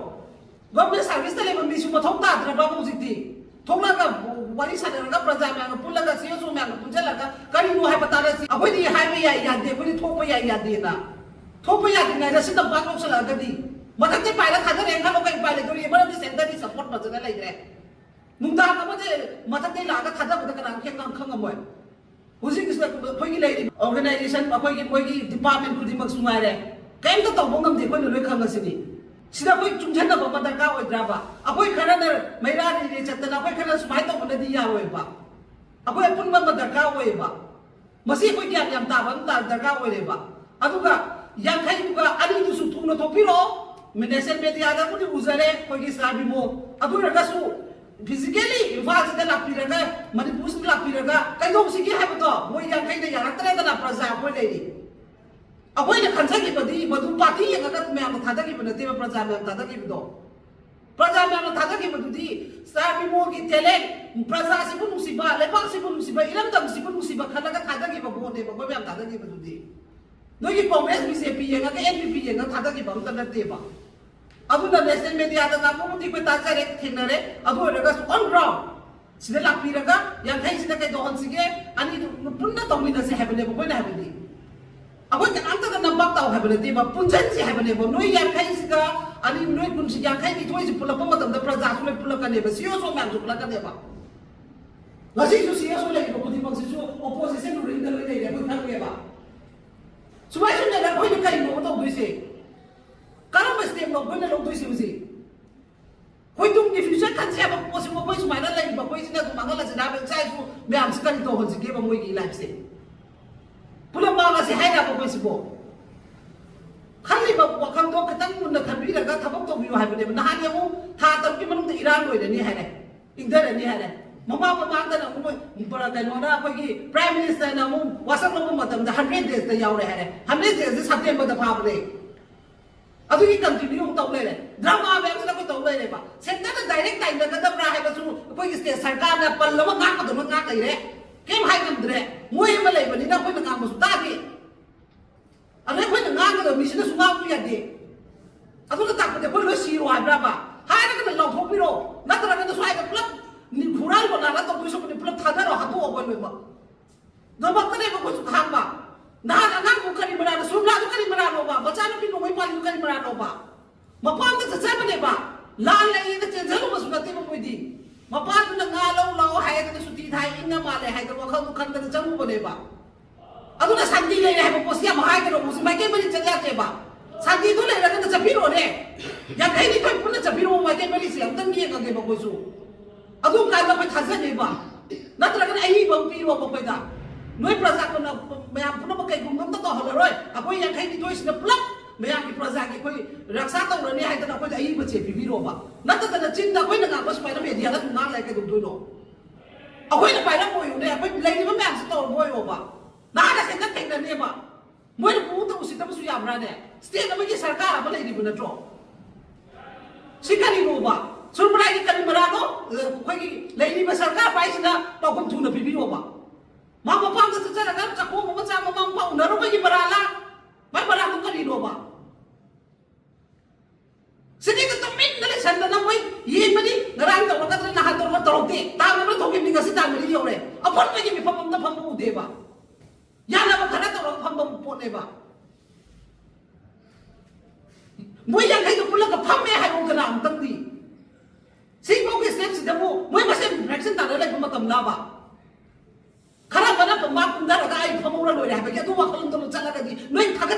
ꯒꯣꯔꯃꯦꯟ ꯁꯥꯔꯚꯤꯁꯇ ꯂꯩꯕ ꯃꯤꯁꯨ ꯃꯊꯧ ꯇꯥꯗ꯭ꯔꯕ ꯍꯧꯖꯤꯛꯇꯤ? ꯊꯣꯛꯂꯒ ꯋꯥꯔꯤ ꯁꯥꯟꯅꯔꯒ, ꯄ꯭ꯔꯖꯥ ꯃꯌꯥꯝꯒ ꯄꯨꯜꯂꯒ, ꯁꯤ ꯑꯦꯁ ꯑꯣ ꯃꯌꯥꯝꯒ ꯄꯨꯟꯁꯤꯜꯂꯒ ꯀꯔꯤꯅꯣ ꯍꯥꯏꯕ ꯇꯥꯔꯁꯤ꯫ ꯑꯩꯈꯣꯏꯗꯤ ꯍꯥꯏꯕ ꯌꯥꯏ ꯌꯥꯗꯦ, ꯑꯩꯈꯣꯏꯗꯤ ꯊꯣꯛꯄ ꯌꯥꯏ ꯌꯥꯗꯦꯅ꯫ ꯊꯣꯛꯄ ꯌꯥꯗ꯭ꯔꯤꯉꯩꯗ ꯁꯤ ꯇꯝꯄꯥꯛ ꯂꯧꯁꯤꯜꯂꯛꯑꯒꯗꯤ ꯃꯊꯛꯇꯩ ꯄꯥꯏꯔ ꯊꯥꯗꯔꯦꯅ ꯈꯜꯂꯣ, ꯀꯩ ꯎꯄꯥꯏ ꯂꯩꯗꯣꯔꯤ? ꯃꯔꯝꯗꯤ ꯁꯦꯟꯇꯔꯗꯤ ꯁꯞꯄꯣꯔꯠ ꯐꯖꯅ ꯂꯩꯈ꯭ꯔꯦ꯫ ꯅꯨꯡꯗꯥꯡ ꯑꯃꯗꯤ ꯃꯊꯛꯇꯩ ꯂꯥꯛꯑꯒ ꯊꯥꯗꯕꯗ ꯀꯅꯥꯝ ꯈꯪꯉꯝ-, ꯈꯪꯉꯝꯃꯣꯏ꯫ ꯍꯧꯖꯤꯛ ꯑꯩꯈꯣꯏꯒꯤ ꯂꯩꯔꯤꯕ ꯑꯣꯔꯒꯅꯥꯏꯖꯦꯁꯟ, ꯑꯩꯈꯣꯏꯒꯤ ꯃꯣꯏꯒꯤ ꯗꯤꯄꯥꯔꯠꯃꯦꯟ ꯈꯨꯗꯤꯡꯃꯛꯁꯨ ꯉꯥꯏꯔꯦ, ꯀꯔꯤꯝꯇ ꯇꯧꯕ ꯉꯝꯗꯦ, ꯑꯩꯈꯣꯏꯅ ꯂꯣꯏ ꯈꯪꯉꯁꯤꯅꯤ꯫ ꯁꯤꯗ ꯑꯩꯈꯣꯏ ꯆꯨꯡꯁꯟꯅꯕ ꯑꯃ ꯗꯔꯀꯥꯔ ꯑꯣꯏꯗ꯭ꯔꯕ? ꯑꯩꯈꯣꯏ ꯈꯔꯅ ꯃꯩꯔꯥ ꯔꯤꯂꯦ ꯆꯠꯇꯅ ꯑꯩꯈꯣꯏ ꯈꯔꯅ ꯁꯨꯃꯥꯏꯅ ꯇꯧꯕꯅꯗꯤ ꯌꯥꯔꯣꯏꯕ꯫ ꯑꯩꯈꯣꯏ ꯑꯄꯨꯟꯕ ꯑꯃ ꯗꯔꯀꯥꯔ ꯑꯣꯏꯌꯦꯕ꯫ ꯃꯁꯤ ꯑꯩꯈꯣꯏ ꯒ꯭ꯌꯥꯟ ꯌꯥꯝ ꯇꯥꯕ ꯑꯃ ꯇꯥ-, ꯗꯔꯀꯥꯔ ꯑꯣꯏꯔꯦꯕ꯫ ꯑꯗꯨꯒ ꯌꯥꯡꯈꯩꯗꯨꯒ ꯑꯅꯤꯗꯨꯁꯨ ꯊꯨꯅ ꯊꯣꯛꯄꯤꯔꯛꯑꯣ꯫ ꯅꯦꯁꯅꯦꯜ ꯃꯦꯗꯤꯌꯥꯗꯕꯨꯗꯤ ꯎꯖꯔꯦ ꯑꯩꯈꯣꯏꯒꯤ ꯁꯥꯔ ꯕꯤꯃꯣꯜ, ꯑꯗꯨ ꯑꯣꯏꯔꯒꯁꯨ ꯐꯤꯖꯤꯀꯦꯜꯂꯤ ꯏꯝꯐꯥꯜꯁꯤꯗ ꯂꯥꯛꯄꯤꯔꯒ, ꯃꯅꯤꯄꯨꯔꯁꯤꯗ ꯂꯥꯛꯄꯤꯔꯒ ꯀꯩꯗꯧꯁꯤꯒꯦ ꯍꯥꯏꯕꯗꯣ ꯃꯣꯏ ꯌꯥꯡꯈꯩꯗ ꯌꯥꯔꯛꯇ꯭ꯔꯦꯗꯅ, ꯄ꯭ꯔꯖꯥ ꯑꯩꯈꯣꯏ ꯂꯩꯔꯤ꯫ ꯑꯩꯈꯣꯏꯅ ꯈꯟꯖꯈꯤꯕꯗꯤ ꯃꯗꯨ ꯄꯥꯔꯇꯤ ꯌꯦꯡꯉꯒ ꯃꯌꯥꯝꯅ ꯊꯥꯗꯈꯤꯕ ꯅꯠꯇꯦꯕ, ꯄ꯭ꯔꯖꯥ ꯃꯌꯥꯝ ꯊꯥꯗꯈꯤꯕꯗꯣ꯫ ꯄ꯭ꯔꯖꯥ ꯃꯌꯥꯝꯅ ꯊꯥꯗꯈꯤꯕꯗꯨꯗꯤ ꯁꯥꯔ ꯕꯤꯃꯣꯜꯒꯤ ꯇꯦꯂꯦꯟ, ꯄ꯭ꯔꯖꯥꯁꯤꯕꯨ ꯅꯨꯡꯁꯤꯕ, ꯂꯩꯕꯥꯛꯁꯤꯕꯨ ꯅꯨꯡꯁꯤꯕ, ꯏꯔꯝꯗꯝꯁꯤꯕꯨ ꯅꯨꯡꯁꯤꯕ ꯈꯜꯂꯒ ꯊꯥꯗꯈꯤꯕ ꯚꯣꯠꯅꯦꯕ ꯑꯩꯈꯣꯏ ꯃꯌꯥꯝ ꯊꯥꯗꯈꯤꯕꯗꯨꯗꯤ꯫ ꯅꯣꯏꯒꯤ ꯀꯣꯡꯒ꯭ꯔꯦꯁ, ꯕꯤ ꯖꯦ ꯄꯤ ꯌꯦꯡꯉꯒ, ꯑꯦꯟ ꯄꯤ ꯄꯤ ꯌꯦꯡꯉꯒ ꯊꯥꯗꯈꯤꯕ ꯑꯝꯇ ꯅꯠꯇꯦꯕ꯫ ꯑꯗꯨꯅ ꯅꯦꯁꯅꯦꯜ ꯃꯦꯗꯤꯌꯥꯗ ꯉꯥꯡꯕꯕꯨꯗꯤ ꯑꯩꯈꯣꯏ ꯇꯥꯖꯔꯦ, ꯊꯦꯡꯅꯔꯦ, ꯑꯗꯨ ꯑꯣꯏꯔꯒꯁꯨ on ground ꯁꯤꯗ ꯂꯥꯛꯄꯤꯔꯒ ꯌꯥꯡꯈꯩꯁꯤꯗ ꯀꯩꯗꯧꯍꯟꯁꯤꯒꯦ, ꯑꯅꯤꯗꯨ ꯄꯨꯟꯅ ꯇꯧꯃꯤꯟꯅꯁꯦ ꯍꯥꯏꯕꯅꯦꯕ ꯑꯩꯈꯣꯏꯅ ꯍꯥꯏꯕꯗꯤ꯫ ꯑꯩꯈꯣꯏ ꯀꯅꯥꯝꯇꯗ ꯅꯝꯄꯥꯛ ꯇꯥꯎ ꯍꯥꯏꯕ ꯅꯠꯇꯦꯕ, ꯄꯨꯟꯁꯤꯟꯁꯤ ꯍꯥꯏꯕꯅꯦꯕ꯫ ꯅꯣꯏ ꯌꯥꯡꯈꯩꯁꯤꯒ ꯑꯅꯤ, ꯅꯣꯏ ꯀꯨꯟꯁꯤ, ꯌꯥꯡꯈꯩ ꯅꯤꯊꯣꯏꯁꯤ ꯄꯨꯜꯂꯛꯄ ꯃꯇꯝꯗ ꯄ꯭ꯔꯖꯥꯁꯨ ꯂꯣꯏ ꯄꯨꯜꯂꯛꯀꯅꯦꯕ, ꯁꯤ ꯑꯣ ꯁꯣ ꯃꯌꯥꯝꯁꯨ ꯄꯨꯜꯂꯛꯀꯅꯦꯕ꯫ ꯉꯁꯤꯁꯨ ꯁꯤ ꯑꯣ ꯁꯣ ꯂꯩꯔꯤꯕ ꯈꯨꯗꯤꯡꯃꯛꯁꯤꯁꯨ ꯑꯣꯄꯣꯖꯤꯁꯟ ꯔꯨꯂꯤꯡꯗ ꯂꯣꯏ ꯂꯩꯔꯦ, ꯑꯩꯈꯣꯏ ꯈꯪꯉꯦꯕ꯫ ꯁꯨꯃꯥꯏꯅ ꯂꯩꯔꯒ ꯑꯩꯈꯣꯏꯅ ꯀꯔꯤꯅꯣ ꯇꯧꯗꯣꯏꯁꯦ? ꯀꯔꯝꯕ ꯁ꯭ꯇꯦꯞꯅꯣ ꯑꯩꯈꯣꯏꯅ ꯂꯧꯗꯣꯏꯁꯦ ꯍꯧꯖꯤꯛ? ꯑꯩꯈꯣꯏ ꯇꯨꯡꯒꯤ ꯐ꯭ꯌꯨꯆꯔ ꯈꯟꯁꯦ ꯍꯥꯏꯕ ꯄꯣꯠꯁꯤꯕꯨ ꯑꯩꯈꯣꯏ ꯁꯨꯃꯥꯏꯅ ꯂꯩꯔꯤꯕ ꯑꯩꯈꯣꯏꯁꯤꯅ ꯑꯗꯨꯝ ꯃꯥꯡꯍꯜꯂꯁꯤꯅ ꯍꯥꯏꯕ ꯏꯆꯥ ꯏꯁꯨ ꯃꯌꯥꯝꯁꯤ ꯀꯔꯤ ꯇꯧꯍꯟꯁꯤꯒꯦꯕ ꯃꯣꯏꯒꯤ ꯂꯥꯏꯐꯁꯦ? ꯄꯨꯂꯞ ꯃꯥꯡꯉꯁꯤ ꯍꯥꯏꯔꯕ ꯑꯩꯈꯣꯏꯁꯤꯕꯣ? ꯈꯜꯂꯤꯕ ꯋꯥꯈꯜꯗꯣ ꯈꯤꯇꯪ ꯃꯨꯟꯅ ꯈꯟꯕꯤꯔꯒ ꯊꯕꯛ ꯇꯧꯕꯤꯌꯨ ꯍꯥꯏꯕꯅꯦꯕ꯫ ꯅꯍꯥꯟ ꯑꯃꯨꯛ ꯊꯥ ꯇꯔꯨꯛꯀꯤ ꯃꯅꯨꯡꯗ ꯏꯔꯥꯡ ꯂꯣꯏꯔꯅꯤ ꯍꯥꯏꯔꯦ, ꯏꯪꯊꯔꯅꯤ ꯍꯥꯏꯔꯦ꯫ ꯃꯃꯥꯡ ꯃꯃꯥꯡꯗꯅ ꯑꯃꯨꯛ ꯃꯣꯏ ꯀꯩꯅꯣꯅ ꯑꯩꯈꯣꯏꯒꯤ ꯄ꯭ꯔꯥꯏꯝ ꯃꯤꯅꯤꯁꯇꯔꯅ ꯑꯃꯨꯛ ꯋꯥꯁꯛ ꯂꯧꯕ ꯃꯇꯝꯗ ꯍꯟꯗ꯭ꯔꯦꯠ ꯗꯦꯖꯇ ꯌꯥꯎꯔꯦ ꯍꯥꯏꯔꯦ꯫ ꯍꯟꯗ꯭ꯔꯦꯠ ꯗꯦꯖꯁꯦ ꯁꯦꯞꯇꯦꯝꯕꯔꯗ ꯐꯥꯕꯅꯦ꯫ ꯑꯗꯨꯒꯤ ꯀꯟꯇꯤꯅ꯭ꯌꯨ ꯑꯃꯨꯛ ꯇꯧ ꯂꯩꯔꯦ꯫ ꯗ꯭ꯔꯃꯥ ꯃꯌꯥꯝꯁꯤꯅ ꯑꯩꯈꯣꯏ ꯇꯧ ꯂꯩꯔꯦꯕ꯫ ꯁꯦꯟꯇꯔꯗ ꯗꯥꯏꯔꯦꯛ ꯇꯥꯏꯅꯒꯗꯕ꯭ꯔꯥ ꯍꯥꯏꯕꯁꯨ ꯑꯩꯈꯣꯏꯒꯤ ꯁ꯭ꯇꯦꯠ ꯁꯔꯀꯥꯔꯅ ꯄꯜꯂꯒ ꯉꯥꯛꯀꯗꯧꯅ ꯉꯥꯛ ꯂꯩꯔꯦ꯫ ꯀꯩꯝ ꯍꯥꯏ ꯉꯝꯗ꯭ꯔꯦ꯫ ꯃꯣꯏ ꯑꯃ ꯂꯩꯕꯅꯤꯅ ꯑꯩꯈꯣꯏꯅ ꯉꯥꯡꯕꯁꯨ ꯇꯥꯗꯦ꯫ ꯑꯗꯩ ꯑꯩꯈꯣꯏꯅ ꯉꯥꯡꯒꯗꯕ ꯃꯤꯁꯤꯅꯁꯨ ꯉꯥꯡꯕ ꯌꯥꯗꯦ꯫ ꯑꯗꯨꯅ ꯇꯥꯛꯄꯗꯤ ꯑꯩꯈꯣꯏ ꯂꯣꯏ ꯁꯤꯔꯣ ꯍꯥꯏꯕ꯭ꯔꯕ? ꯍꯥꯏꯔꯒꯅ ꯂꯥꯎꯊꯣꯛꯄꯤꯔꯣ, ꯅꯠꯇ꯭ꯔꯒꯅ ꯁ꯭ꯋꯥꯏꯗ ꯄꯨꯂꯞ ꯍꯨꯔꯥꯟꯕ ꯂꯥꯟꯅ ꯇꯧꯗꯣꯏ ꯁꯔꯨꯛꯄꯨꯗꯤ ꯄꯨꯂꯞ ꯊꯥꯗꯔꯣ, ꯍꯥꯠꯇꯣꯛꯑꯣ ꯑꯩꯈꯣꯏ ꯂꯣꯏꯅꯃꯛ꯫ ꯉꯝꯃꯛꯇ꯭ꯔꯦꯕ ꯑꯩꯈꯣꯏꯁꯨ ꯈꯥꯡꯕ꯫ ꯅꯍꯥꯟ ꯑꯉꯥꯡꯕꯨ ꯀꯔꯤ ꯃꯔꯥꯅꯣ? ꯁꯨꯔꯨꯝꯂꯥꯗꯨ ꯀꯔꯤ ꯃꯔꯥꯅꯣꯕ? ꯃꯆꯥꯅꯨꯄꯤ ꯅꯣꯡꯃꯩ ꯄꯥꯜꯂꯤꯗꯨ ꯀꯔꯤ ꯃꯔꯥꯅꯣꯕ? ꯃꯄꯥꯝꯗ ꯆꯠꯆꯕꯅꯦꯕ꯫ ꯂꯥꯜꯂꯛꯑꯦꯅ ꯆꯦꯟꯖꯔꯨꯕꯁꯨ ꯅꯠꯇꯦꯕ ꯃꯣꯏꯗꯤ꯫ ꯃꯄꯥꯗꯨꯅ ꯉꯥ ꯂꯧ ꯂꯥꯛꯑꯣ ꯍꯥꯏꯔꯒꯅ ꯁꯨꯇꯤ ꯊꯥꯏ, ꯏꯪꯅ ꯃꯥꯜꯂꯦ ꯍꯥꯏꯗꯅ ꯋꯥꯈꯜꯗꯣ ꯈꯟꯗꯅ ꯆꯪꯉꯨꯕꯅꯦꯕ꯫ ꯑꯗꯨꯅ ꯁꯥꯟꯇꯤ ꯂꯩꯔꯦ ꯍꯥꯏꯕ ꯄꯣꯠꯁꯤ ꯌꯥꯝ ꯍꯥꯏꯒꯅꯣ꯫ ꯍꯧꯖꯤꯛ ꯃꯥꯏꯀꯩ ꯃꯔꯤ ꯆꯠ ꯌꯥꯗꯦꯕ꯫ ꯁꯥꯟꯇꯤꯗꯣ ꯂꯩꯔꯒꯅ ꯆꯠꯄꯤꯔꯣꯅꯦ꯫ ꯌꯥꯡꯈꯩꯅꯤꯊꯣꯏ ꯄꯨꯟꯅ ꯆꯠꯄꯤꯔꯣ, ꯃꯥꯏꯀꯩ ꯃꯔꯤꯁꯦ ꯑꯝꯇꯪ ꯌꯦꯡꯉꯒꯦꯕ ꯑꯩꯈꯣꯏꯁꯨ꯫ ꯑꯗꯨ ꯀꯥꯟꯗ ꯑꯩꯈꯣꯏ ꯊꯥꯖꯅꯦꯕ꯫ ꯅꯠꯇ꯭ꯔꯒꯅ ꯑꯏꯕ ꯑꯃ ꯄꯤꯔꯣꯕ ꯑꯩꯈꯣꯏꯗ꯫ ꯅꯣꯏ ꯄ꯭ꯔꯖꯥ ꯄꯨꯝꯅ-, ꯃꯌꯥꯝ ꯄꯨꯝꯅꯃꯛ ꯀꯩꯒꯨꯝꯕ ꯑꯝꯇ ꯇꯧꯍꯜꯂꯔꯣꯏ꯫ ꯑꯩꯈꯣꯏ ꯌꯥꯡꯈꯩꯅꯤꯊꯣꯏꯁꯤꯅ ꯄꯨꯂꯞ ꯃꯌꯥꯝꯒꯤ ꯄ꯭ꯔꯖꯥꯒꯤ ꯑꯩꯈꯣꯏ ꯔꯛꯁꯥ ꯇꯧꯔꯅꯤ ꯍꯥꯏꯗꯅ ꯑꯩꯈꯣꯏꯗ ꯑꯏꯕ ꯆꯦ ꯄꯤꯕꯤꯔꯣꯕ꯫ ꯅꯠꯇꯗꯅ ꯆꯤꯟꯗ ꯑꯩꯈꯣꯏꯅ ꯉꯥꯡꯕ ꯁꯨꯃꯥꯏꯅ ꯃꯦꯗꯤꯌꯥꯗ ꯑꯗꯨꯝ ꯉꯥꯡ ꯂꯩ ꯀꯩꯗꯧꯗꯣꯏꯅꯣ? ꯑꯩꯈꯣꯏꯅ ꯄꯥꯏꯔꯝꯃꯣꯏꯌꯨꯅꯦ, ꯑꯩꯈꯣꯏ ꯂꯩꯔꯤꯕ ꯃꯌꯥꯝꯁꯤ ꯇꯧꯔꯝꯃꯣꯏꯌꯣꯕ꯫ ꯅꯍꯥꯟꯅ ꯍꯦꯛꯇ ꯊꯦꯡꯅꯅꯦꯕ꯫ ꯃꯣꯏꯅ ꯄꯨ ꯇꯧ ꯎꯁꯤꯠꯇꯕꯁꯨ ꯌꯥꯕ꯭ꯔꯥꯅꯦ? ꯁ꯭ꯇꯦꯠ ꯑꯃꯒꯤ ꯁꯔꯀꯥꯔ ꯑꯃ ꯂꯩꯔꯤꯕ ꯅꯠꯇ꯭ꯔꯣ? ꯁꯤ ꯀꯔꯤꯅꯣꯕ? ꯁꯨꯔꯨꯝꯂꯥꯒꯤ ꯀꯔꯤ ꯃꯔꯥꯅꯣ? ꯑꯩꯈꯣꯏꯒꯤ ꯂꯩꯔꯤꯕ ꯁꯔꯀꯥꯔ ꯄꯥꯏꯁꯤꯅ ꯄꯥꯎꯈꯨꯝ ꯊꯨꯅ ꯄꯤꯕꯤꯌꯣꯕ꯫ ꯃꯥ ꯃꯄꯥꯝꯗ ꯆꯠꯆꯔꯒ ꯆꯥꯛꯈꯣꯝ ꯑꯃ ꯆꯥ ꯃꯃꯥ ꯃꯄꯥ ꯎꯅꯔꯨꯕꯒꯤ ꯃꯔꯥꯂꯥ? ꯃꯥꯏ ꯃꯔꯥꯗꯨ ꯀꯔꯤꯅꯣꯕ? ꯁꯤꯗꯩꯗ ꯇꯨꯃꯤꯟꯅ ꯂꯩꯁꯟꯗꯅ ꯃꯣꯏ ꯌꯦꯡꯕꯅꯤ, ꯉꯔꯥꯡ ꯇꯧꯔꯛꯀꯗ꯭ꯔꯥ, ꯅꯍꯥꯟ ꯇꯧꯔꯛꯀꯗ꯭ꯔꯥ, ꯇꯧꯔꯛꯇꯦ꯫ ꯇꯥꯡ ꯑꯃ ꯊꯣꯛꯈꯤꯕꯅꯤ, ꯉꯁꯤ ꯇꯥꯡ ꯃꯔꯤ ꯌꯧꯔꯦ꯫ ꯑꯄꯨꯟꯕꯒꯤ ꯃꯤꯐꯝ ꯑꯝꯇ ꯐꯝꯕ ꯎꯗꯦꯕ꯫ ꯌꯥꯅꯕ ꯈꯔ ꯇꯧꯔꯒ ꯐꯝꯕ ꯄꯣꯠꯅꯦꯕ꯫ ꯃꯣꯏ ꯌꯥꯡꯈꯩꯗꯣ ꯄꯨꯜꯂꯒ ꯐꯝꯃꯦ ꯍꯥꯏꯔꯛꯎꯗꯅ ꯑꯃꯨꯛꯇꯪꯗꯤ꯫ ꯁꯤꯐꯥꯎꯒꯤ ꯁ꯭ꯇꯦꯞꯁꯤꯗꯕꯨ ꯃꯣꯏ ꯃꯁꯦꯟ ꯐ꯭ꯔꯦꯛꯁꯟ ꯇꯥꯅ ꯂꯩꯕ ꯃꯇꯝ ꯂꯥꯕ? ꯈꯔ ꯑꯃꯅ ꯃꯥ ꯀꯨꯝꯊꯔꯒ ꯑꯩ ꯐꯝꯍꯧꯔ ꯂꯣꯏꯔꯦ ꯍꯥꯏꯕꯒꯤ ꯑꯗꯨ ꯋꯥꯈꯜꯂꯣꯟꯗ ꯆꯠꯂꯒꯗꯤ ꯅꯣꯏ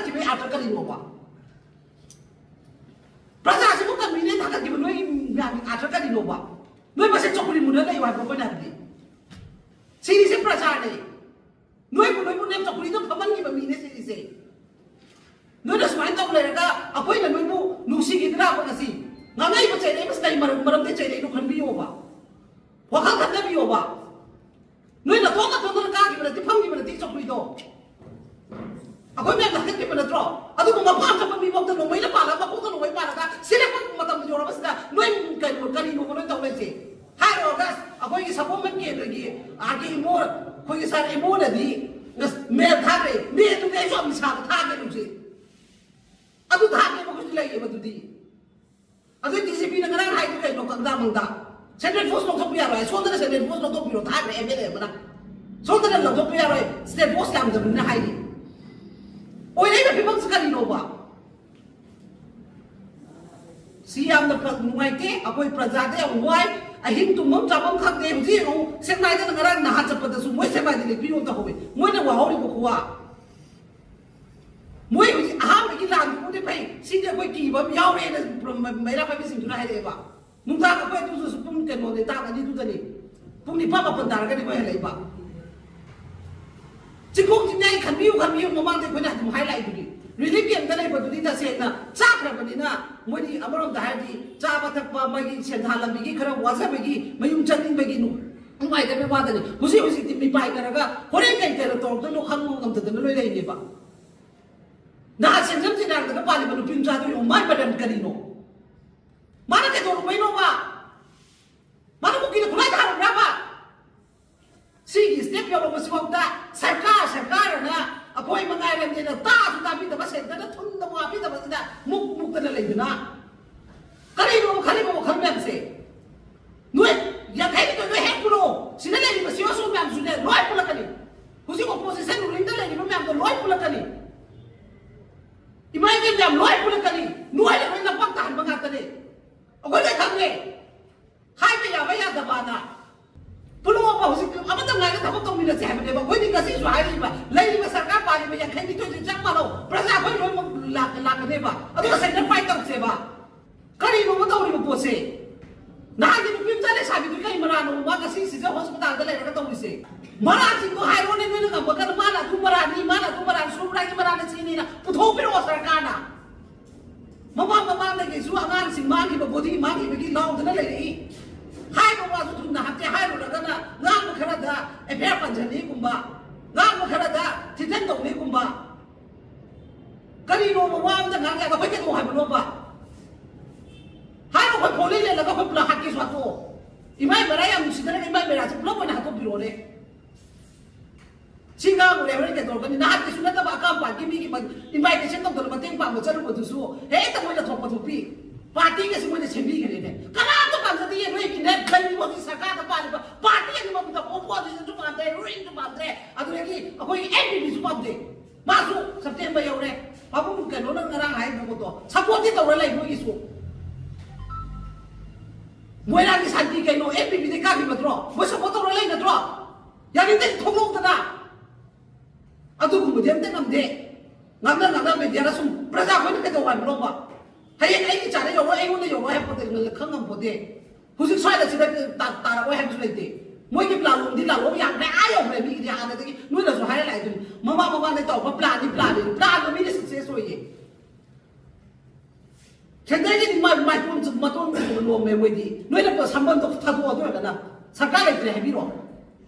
ꯑꯥꯔꯊ ꯀꯔꯤꯅꯣꯕ? ꯄ꯭ꯔꯖꯥꯁꯤꯕꯨ ꯀꯟꯕꯤꯅꯦ ꯊꯥꯒꯠꯈꯤꯕ ꯅꯣꯏ ꯃꯌꯥꯝꯒꯤ ꯑꯥꯔꯊ ꯀꯔꯤꯅꯣꯕ? ꯅꯣꯏ ꯃꯁꯦ ꯆꯧꯀ꯭ꯔꯤ ꯃꯨꯟꯅ ꯂꯩꯌꯨ ꯍꯥꯏꯕ꯭ꯔꯣ ꯑꯩꯈꯣꯏꯅ ꯍꯥꯏꯕꯗꯤ? ꯁꯤꯔꯤꯁꯦ ꯄ꯭ꯔꯖꯥꯅꯦ꯫ ꯅꯣꯏꯕꯨ ꯅꯣꯏꯕꯨ ꯅꯦꯝ ꯆꯧꯀ꯭ꯔꯤꯗ ꯐꯝꯍꯟꯈꯤꯕ ꯃꯤꯅꯦ ꯁꯤꯔꯤꯁꯦ꯫ ꯅꯣꯏꯅ ꯁꯨꯃꯥꯏꯅ ꯇꯧ ꯂꯩꯔꯒ ꯑꯩꯈꯣꯏꯅ ꯅꯣꯏꯕꯨ ꯅꯨꯡꯁꯤꯈꯤꯗ꯭ꯔꯥꯕ ꯉꯁꯤ? ꯉꯥꯡꯅꯩꯕ ꯆꯩꯅꯩꯕꯁꯤꯗ ꯑꯩ ꯃꯔꯝ ꯃꯔꯝꯗꯤ ꯆꯩꯅꯩꯅꯣ ꯈꯟꯕꯤꯌꯣꯕ꯫ ꯋꯥꯈꯜ ꯈꯟꯊꯕꯤꯌꯣꯕ꯫ ꯅꯣꯏ ꯅꯇꯣꯝ ꯅꯇꯣꯝꯗꯅ ꯀꯥꯈꯤꯕ ꯅꯠꯇꯦ, ꯐꯝꯈꯤꯕ ꯅꯠꯇꯦ ꯆꯧꯀ꯭ꯔꯤꯗꯣ꯫ ꯑꯩꯈꯣꯏ ꯃꯌꯥꯝꯅ ꯍꯟꯗꯛꯈꯤꯕ ꯅꯠꯇ꯭ꯔꯣ? ꯑꯗꯨꯕꯨ ꯃꯄꯥꯟ ꯆꯠꯄ ꯃꯤꯐꯥꯎꯗ ꯅꯣꯡꯃꯩꯅ ꯄꯥꯜꯂꯒ ꯃꯀꯣꯛꯇ ꯅꯣꯡꯃꯩ ꯄꯥꯜꯂꯒ ꯁꯤꯔꯦ ꯃꯇꯝꯗ ꯌꯧꯔꯛꯄꯁꯤꯗ ꯅꯣꯏ ꯀꯩꯅꯣ ꯀꯔꯤꯅꯣꯕ ꯅꯣꯏ ꯇꯧ ꯂꯩꯁꯦ? ꯍꯥꯏꯔꯨꯔꯒ ꯑꯩꯈꯣꯏꯒꯤ ꯁꯒꯣꯜꯕꯟ ꯀꯦꯟꯗ꯭ꯔꯒꯤ ꯑꯥꯔ ꯀꯦ ꯏꯃꯣ, ꯑꯩꯈꯣꯏꯒꯤ ꯁꯥꯔ ꯏꯃꯣꯅꯗꯤ ꯃꯦꯜ ꯊꯥꯈ꯭ꯔꯦ꯫ ꯃꯦꯜꯗꯨꯗꯤ ꯑꯩꯁꯨ ꯑꯃꯤꯁꯥꯗ ꯊꯥꯒꯦ ꯍꯧꯖꯤꯛ꯫ ꯑꯗꯨ ꯊꯥꯒꯦꯕ ꯍꯧꯖꯤꯛ ꯂꯩꯌꯦꯕ ꯑꯗꯨꯗꯤ꯫ ꯑꯗꯨ ꯗꯤ ꯖꯤ ꯄꯤꯅ ꯉꯔꯥꯡ ꯍꯥꯏꯗꯨ ꯀꯩꯅꯣ ꯀꯪꯗꯥ ꯃꯪꯗꯥ? ꯁꯦꯟꯇ꯭ꯔꯦꯜ ꯐꯣꯔꯁ ꯂꯧꯊꯣꯛꯄ ꯌꯥꯔꯣꯏ꯫ ꯁꯣꯝꯗꯅ ꯁꯦꯟꯇ꯭ꯔꯦꯜ ꯐꯣꯔꯁ ꯂꯧꯊꯣꯛꯄꯤꯔꯣ ꯊꯥꯈ꯭ꯔꯦ ꯑꯦꯝ ꯑꯦꯜ ꯑꯦ ꯑꯃꯅ꯫ ꯁꯣꯝꯗꯅ ꯂꯧꯊꯣꯛꯄ ꯌꯥꯔꯣꯏ, ꯁ꯭ꯇꯦꯠ ꯐꯣꯔꯁ ꯌꯥꯝꯗꯕꯅꯤꯅ ꯍꯥꯏꯔꯤ꯫ ꯑꯣꯏꯔꯛꯏꯕ ꯐꯤꯕꯝꯁꯤ ꯀꯔꯤꯅꯣꯕ? ꯁꯤ ꯌꯥꯝꯅ ꯐ-, ꯅꯨꯡꯉꯥꯏꯇꯦ꯫ ꯑꯩꯈꯣꯏ ꯄ꯭ꯔꯖꯥꯗ ꯌꯥꯝ ꯋꯥꯏ꯫ ꯑꯍꯤꯡ ꯇꯨꯝꯐꯝ ꯆꯥꯐꯝ ꯈꯪꯗꯦ꯫ ꯍꯧꯖꯤꯛ ꯌꯦꯡꯉꯨ, ꯁꯦꯛꯃꯥꯏꯗꯅ ꯉꯔꯥꯡ ꯅꯍꯥ ꯆꯠꯄꯗꯁꯨ ꯃꯣꯏ ꯁꯦꯛꯃꯥꯏꯗ ꯂꯦꯛꯄꯤꯌꯣ ꯇꯧꯍꯧꯋꯤ꯫ ꯃꯣꯏꯅ ꯋꯥꯍꯧꯔꯤꯕ ꯈꯨꯋꯥ꯫ ꯃꯣꯏ ꯍꯧꯖꯤꯛ ꯑꯍꯥꯟꯕꯒꯤ ꯂꯥꯟꯗꯨꯕꯨꯗꯤ ꯐꯩ, ꯁꯤꯗꯤ ꯑꯩꯈꯣꯏ ꯀꯤꯕ ꯑꯃ ꯌꯥꯎꯔꯦꯅ ꯃ-, ꯃ-, ꯃꯩꯔꯥ ꯄꯥꯏꯕꯤꯁꯤꯡꯗꯨꯅ ꯍꯥꯏꯔꯛꯑꯦꯕ꯫ ꯅꯨꯡꯗꯥꯡ ꯑꯩꯈꯣꯏ ꯑꯗꯨꯁꯨ ꯄꯨꯡ ꯀꯩꯅꯣꯅꯦ, ꯇꯥꯡ ꯑꯅꯤꯗꯨꯗꯅꯤ, ꯄꯨꯡ ꯅꯤꯄꯥꯜ ꯃꯥꯄꯜ ꯇꯥꯔꯒꯅꯤ ꯑꯩꯈꯣꯏ ꯍꯜꯂꯛꯏꯕ꯫ ꯆꯤꯡꯈꯣꯡ ꯆꯤꯡꯌꯥꯏ ꯈꯟꯕꯤꯌꯨ, ꯈꯟꯕꯤꯌꯨ, ꯃꯃꯥꯡꯗ ꯑꯩꯈꯣꯏꯅ ꯑꯗꯨꯝ ꯍꯥꯏꯂꯥꯏꯗꯨꯗꯤ꯫ ꯔꯤꯂꯤꯐ ꯀꯦꯝꯞꯇ ꯂꯩꯕꯗꯨꯗꯤ ꯇꯁꯦꯡꯅ ꯆꯥꯈ꯭ꯔꯕꯅꯤꯅ ꯃꯣꯏꯗꯤ ꯑꯃꯔꯣꯝꯗ ꯍꯥꯏꯔꯗꯤ ꯆꯥꯕ ꯊꯛꯄ, ꯃꯥꯒꯤ ꯁꯦꯟꯊꯥ ꯂꯝꯕꯤꯒꯤ ꯈꯔ ꯋꯥꯖꯕꯒꯤ, ꯃꯌꯨꯝ ꯆꯠꯅꯤꯡꯕꯒꯤ ꯅꯨ-, ꯅꯨꯡꯉꯥꯏꯇꯕꯒꯤ ꯋꯥꯗꯅꯤ꯫ ꯍꯧꯖꯤꯛ ꯍꯧꯖꯤꯛꯇꯤ ꯃꯤꯄꯥꯏꯅꯔꯒ ꯍꯣꯔꯦꯟ ꯀꯩ ꯀꯩꯅꯣ ꯇꯧꯔꯛꯇꯣꯏꯅꯣ ꯈꯪꯕ ꯉꯝꯗꯗꯅ ꯂꯣꯏ ꯂꯩꯔꯦꯕ꯫ ꯅꯍꯥ ꯁꯦꯟꯖꯝ ꯆꯤꯅꯥꯡꯗꯒ ꯄꯥꯜꯂꯤꯕ ꯅꯨꯄꯤ ꯃꯆꯥꯗꯨ ꯌꯦꯡꯉꯨ, ꯃꯥꯏ ꯃꯔꯝ ꯀꯔꯤꯅꯣ? ꯃꯥꯅ ꯀꯩꯗꯧꯔꯨꯕꯩꯅꯣꯕ? ꯃꯥꯅ ꯀꯨꯀꯤꯅ ꯈꯨꯠꯂꯥꯏ ꯊꯥꯔꯨꯕ꯭ꯔꯕ? ꯁꯤꯒꯤ ꯁ꯭ꯇꯦꯞ ꯌꯧꯔꯛꯄꯁꯤꯐꯥꯎꯗ ꯁꯔꯀꯥꯔ, ꯁꯔꯀꯥꯔꯅ ꯑꯩꯈꯣꯏ ꯃꯉꯥꯏꯔꯝꯗꯦꯅ ꯇꯥꯁꯨ ꯇꯥꯕꯤꯗꯕ, ꯁꯦꯟꯇꯔꯗ ꯊꯨꯝꯗ ꯋꯥꯕꯤꯗꯕꯁꯤꯗ ꯃꯨꯛ ꯃꯨꯛꯇꯅ ꯂꯩꯗꯅ ꯀꯔꯤꯅꯣ ꯈꯜꯂꯤꯕ ꯋꯥꯈꯜ ꯃꯌꯥꯝꯁꯦ? ꯅꯣꯏ ꯌꯥꯡꯈꯩꯒꯤꯗꯣ ꯅꯣꯏ ꯍꯦꯛ ꯄꯨꯔꯛꯑꯣ꯫ ꯁꯤꯗ ꯂꯩꯔꯤꯕ ꯁꯤ ꯑꯣ ꯁꯣ ꯃꯌꯥꯝꯁꯨꯅꯦ ꯂꯣꯏ ꯄꯨꯜꯂꯛꯀꯅꯤ꯫ ꯍꯧꯖꯤꯛ ꯑꯣꯄꯣꯖꯤꯁꯟ ꯔꯨꯂꯤꯡꯗ ꯂꯩꯔꯤꯕ ꯃꯌꯥꯝꯗꯣ ꯂꯣꯏ ꯄꯨꯜꯂꯛꯀꯅꯤ꯫ ꯏꯃꯥ ꯏꯕꯦꯟ ꯃꯌꯥꯝ ꯂꯣꯏ ꯄꯨꯜꯂꯛꯀꯅꯤ꯫ ꯅꯣꯏꯅ ꯂꯣꯏ ꯅꯄꯥꯛ ꯇꯥꯍꯟꯕ ꯉꯥꯛꯇꯅꯤ꯫ ꯑꯩꯈꯣꯏ ꯂꯣꯏ ꯈꯪꯉꯦ꯫ ꯍꯥꯏꯕ ꯌꯥꯕ ꯌꯥꯗꯕꯅ꯫ ꯄꯨꯂꯣ ꯑꯃ ꯍꯧꯖꯤꯛ ꯑꯃꯇ ꯉꯥꯏꯅ ꯊꯕꯛ ꯇꯧꯃꯤꯟꯅꯁꯦ ꯍꯥꯏꯕꯅꯦꯕ꯫ ꯑꯩꯈꯣꯏꯗꯤ ꯉꯁꯤꯁꯨ ꯍꯥꯏꯔꯤꯕ, ꯂꯩꯔꯤꯕ ꯁꯔꯀꯥꯔ ꯄꯥꯜꯂꯤꯕ ꯌꯥꯡꯈꯩ ꯅꯤꯊꯣꯏꯁꯦ ꯆꯞ ꯃꯥꯟꯅꯧ, ꯄ꯭ꯔꯖꯥ ꯑꯩꯈꯣꯏ ꯂꯣꯏꯅꯃꯛ ꯂꯥꯛ-, ꯂꯥꯛꯀꯅꯦꯕ꯫ ꯑꯗꯨꯒ ꯁꯦꯟꯇꯔ ꯐꯥꯏꯠ ꯇꯧꯁꯦꯕ꯫ ꯀꯔꯤꯅꯣꯕ ꯇꯧꯔꯤꯕ ꯄꯣꯠꯁꯦ? ꯅꯍꯥꯟꯒꯤ ꯅꯨꯄꯤ ꯃꯆꯥ ꯂꯩꯁꯥꯕꯤꯗꯨ ꯀꯩ ꯃꯔꯥꯅꯣ ꯃꯥ ꯉꯁꯤ ꯁꯤꯖ ꯍꯣꯁꯄꯤꯇꯥꯜꯗ ꯂꯩꯔꯒ ꯇꯧꯔꯤꯁꯦ? ꯃꯔꯥꯁꯤꯡꯗꯣ ꯍꯥꯏꯔꯣꯅꯦ ꯅꯣꯏꯅ ꯉꯝꯃꯒꯅ꯫ ꯃꯥꯅ ꯑꯗꯨ ꯃꯔꯥꯅꯤ, ꯃꯥꯅ ꯑꯗꯨ ꯃꯔꯥꯅꯤ, ꯁꯨꯔꯨ ꯃꯔꯥꯒꯤ ꯃꯔꯥꯅ ꯁꯤꯅꯤꯅ ꯄꯨꯊꯣꯛꯄꯤꯔꯛꯑꯣ ꯁꯔꯀꯥꯔꯅ꯫ ꯃꯃꯥꯡ ꯃꯃꯥꯡꯗꯒꯤꯁꯨ ꯑꯉꯥꯡꯁꯤꯡ ꯃꯥꯡꯈꯤꯕ, ꯕꯣꯗꯤ ꯃꯥꯡꯈꯤꯕꯒꯤ ꯂꯥꯎꯗꯅ ꯂꯩꯔꯛꯏ꯫ ꯍꯥꯏꯕ ꯋꯥꯁꯨ ꯊꯨꯅ ꯍꯥꯞꯇꯦ, ꯍꯥꯏꯔꯨꯔꯒꯅ ꯉꯥꯡꯕ ꯈꯔꯗ ꯑꯦꯐ ꯑꯥꯏ ꯑꯥꯔ ꯄꯥꯟꯁꯤꯟꯅꯤꯒꯨꯝꯕ, ꯉꯥꯡꯕ ꯈꯔꯗ ꯊꯤꯇꯟ ꯇꯧꯅꯤꯒꯨꯝꯕ꯫ ꯀꯔꯤꯅꯣꯕ ꯋꯥ ꯑꯝꯇ ꯉꯥꯡ ꯌꯥꯗ? ꯑꯩꯈꯣꯏ ꯀꯩꯗꯧ ꯍꯥꯏꯕꯅꯣꯕ? ꯍꯥꯏꯔꯣ, ꯑꯩꯈꯣꯏ ꯐꯣꯟ ꯂꯩ ꯂꯩꯂꯒ ꯑꯩꯈꯣꯏ ꯄꯨꯂꯞ ꯍꯥꯠꯀꯦꯁꯨ ꯍꯥꯠꯇꯣꯛꯑꯣ꯫ ꯏꯃꯥꯏ ꯃꯔꯥ ꯌꯥꯝ ꯅꯨꯡꯁꯤꯗꯅ ꯏꯃꯥꯏ ꯃꯔꯥꯁꯦ ꯄꯨꯂꯞ ꯑꯣꯏꯅ ꯍꯥꯠꯇꯣꯛꯄꯤꯔꯣꯅꯦ꯫ ꯁꯤ ꯉꯥꯡꯉꯨꯔꯦ, ꯍꯣꯔꯦꯟ ꯀꯩꯗꯧꯔꯛꯀꯅꯤ? ꯅꯍꯥꯟꯒꯤꯁꯨ ꯅꯠꯇꯕ ꯑꯀꯥꯝ ꯄꯥꯠꯀꯤ ꯃꯤꯒꯤ ꯃ-, ꯏꯟꯚꯥꯏꯇꯦꯁꯟ ꯇꯧꯗꯅ ꯃꯇꯦꯡ ꯄꯥꯡꯕ ꯆꯠꯂꯨꯕꯗꯨꯁꯨ ꯍꯦꯛꯇ ꯃꯣꯏꯅ ꯊꯣꯛꯄ ꯊꯣꯛꯄꯤ꯫ ꯄꯥꯔꯇꯤꯒꯁꯤ ꯃꯣꯏꯅ ꯁꯦꯝꯕꯤꯈ꯭ꯔꯦꯅꯦ꯫ ꯀꯅꯥꯝꯇ ꯄꯥꯝꯖꯗꯦ, ꯅꯣꯏꯒꯤꯅꯦ ꯂꯩꯔꯤꯕ ꯍꯧꯖꯤꯛ ꯁꯔꯀꯥꯔꯗ ꯄꯥꯜꯂꯤꯕ ꯄꯥꯔꯇꯤ ꯑꯅꯤꯃꯛꯇ ꯑꯣꯄꯣꯖꯤꯁꯟꯁꯨ ꯄꯥꯝꯗ꯭ꯔꯦ, ꯔꯨꯂꯤꯡꯁꯨ ꯄꯥꯝꯗ꯭ꯔꯦ, ꯑꯗꯨꯗꯒꯤ ꯑꯩꯈꯣꯏꯒꯤ ꯑꯦꯝ ꯄꯤ ꯄꯤꯁꯨ ꯄꯥꯝꯗꯦ꯫ ꯃꯥꯁꯨ ꯁꯦꯞꯇꯦꯝꯕꯔ ꯌꯧꯔꯦ꯫ ꯄꯥꯕꯨꯡ ꯀꯩꯅꯣꯅ ꯉꯔꯥꯡ ꯍꯥꯏꯕ ꯄꯣꯠꯇꯣ ꯁꯞꯄꯣꯔꯠꯇꯤ ꯇꯧꯔ ꯂꯩ ꯃꯣꯏꯒꯤꯁꯨ꯫ ꯃꯣꯏꯔꯥꯡꯒꯤ ꯁꯥꯟꯇꯤ ꯀꯩꯅꯣ ꯑꯦꯝ ꯄꯤ ꯄꯤꯗꯩ ꯀꯥꯈꯤꯕ ꯅꯠꯇ꯭ꯔꯣ? ꯃꯣꯏ ꯁꯞꯄꯣꯔꯠ ꯇꯧꯔ ꯂꯩ ꯅꯠꯇ꯭ꯔꯣ? ꯌꯥꯅꯤꯡꯗꯦ ꯊꯣꯛꯂꯛꯎꯗꯅ꯫ ꯑꯗꯨꯒꯨꯝꯕꯗꯤ ꯑꯝꯇ ꯉꯝꯗꯦ꯫ ꯉꯥꯡꯅ ꯉꯥꯡꯅ ꯃꯦꯗꯤꯌꯥꯗ ꯁꯨꯝ ꯄ꯭ꯔꯖꯥ ꯑꯩꯈꯣꯏꯅ ꯀꯩꯗꯧ ꯍꯥꯏꯕꯅꯣꯕ? ꯍꯌꯦꯡ ꯑꯩꯒꯤ ꯆꯥꯗ ꯌꯧꯔꯣꯏ, ꯑꯩꯉꯣꯟꯗ ꯌꯧꯔꯣꯏ ꯍꯥꯏꯕ ꯄꯣꯠꯇꯗꯤ ꯉꯜꯂ ꯈꯪ ꯉꯝꯄꯣꯠꯇꯦ꯫ ꯍꯧꯖꯤꯛ ꯁ꯭ꯋꯥꯏꯗ ꯁꯤꯗ ꯇꯥ-, ꯇꯥꯔꯛꯑꯣꯏ ꯍꯥꯏꯕꯁꯨ ꯂꯩꯇꯦ꯫ ꯃꯣꯏꯒꯤ ꯄ꯭ꯂꯥꯟ ꯂꯣꯝꯗꯤ ꯂꯥꯜꯂꯣꯡ ꯌꯥꯝꯈ꯭ꯔꯦ, ꯑꯥ ꯌꯧꯈ꯭ꯔꯦ꯫ ꯃꯤꯒꯤꯗꯤ ꯍꯥꯟꯅꯗꯒꯤ ꯅꯣꯏꯅꯁꯨ ꯍꯥꯏꯔ ꯂꯥꯛꯏꯗꯨꯅꯤ, ꯃꯃꯥꯡ ꯃꯃꯥꯡꯗꯩ ꯇꯧꯔꯛꯄ ꯄ꯭ꯂꯥꯟꯗꯤ ꯄ꯭ꯂꯥꯟꯅꯤ, ꯄ꯭ꯂꯥꯟꯗꯣ ꯃꯤꯅ ꯁꯛꯁꯦꯁ ꯑꯣꯏꯌꯦ꯫ ꯁꯦꯟꯇꯔꯒꯤꯗꯤ ꯃꯥꯏ, ꯃꯥꯏꯇꯣꯟ ꯆꯨꯝ-, ꯃꯇꯣꯟ ꯆꯨꯝꯅ ꯂꯣꯝꯃꯦ ꯃꯣꯏꯗꯤ꯫ ꯅꯣꯏꯅ ꯄ-, ꯁꯝꯕꯟꯗꯣ ꯊꯥꯗꯣꯛꯑꯣ, ꯑꯗꯨ ꯑꯣꯏꯔꯒꯅ ꯁꯔꯀꯥꯔ ꯂꯩꯇ꯭ꯔꯦ ꯍꯥꯏꯕꯤꯔꯣ꯫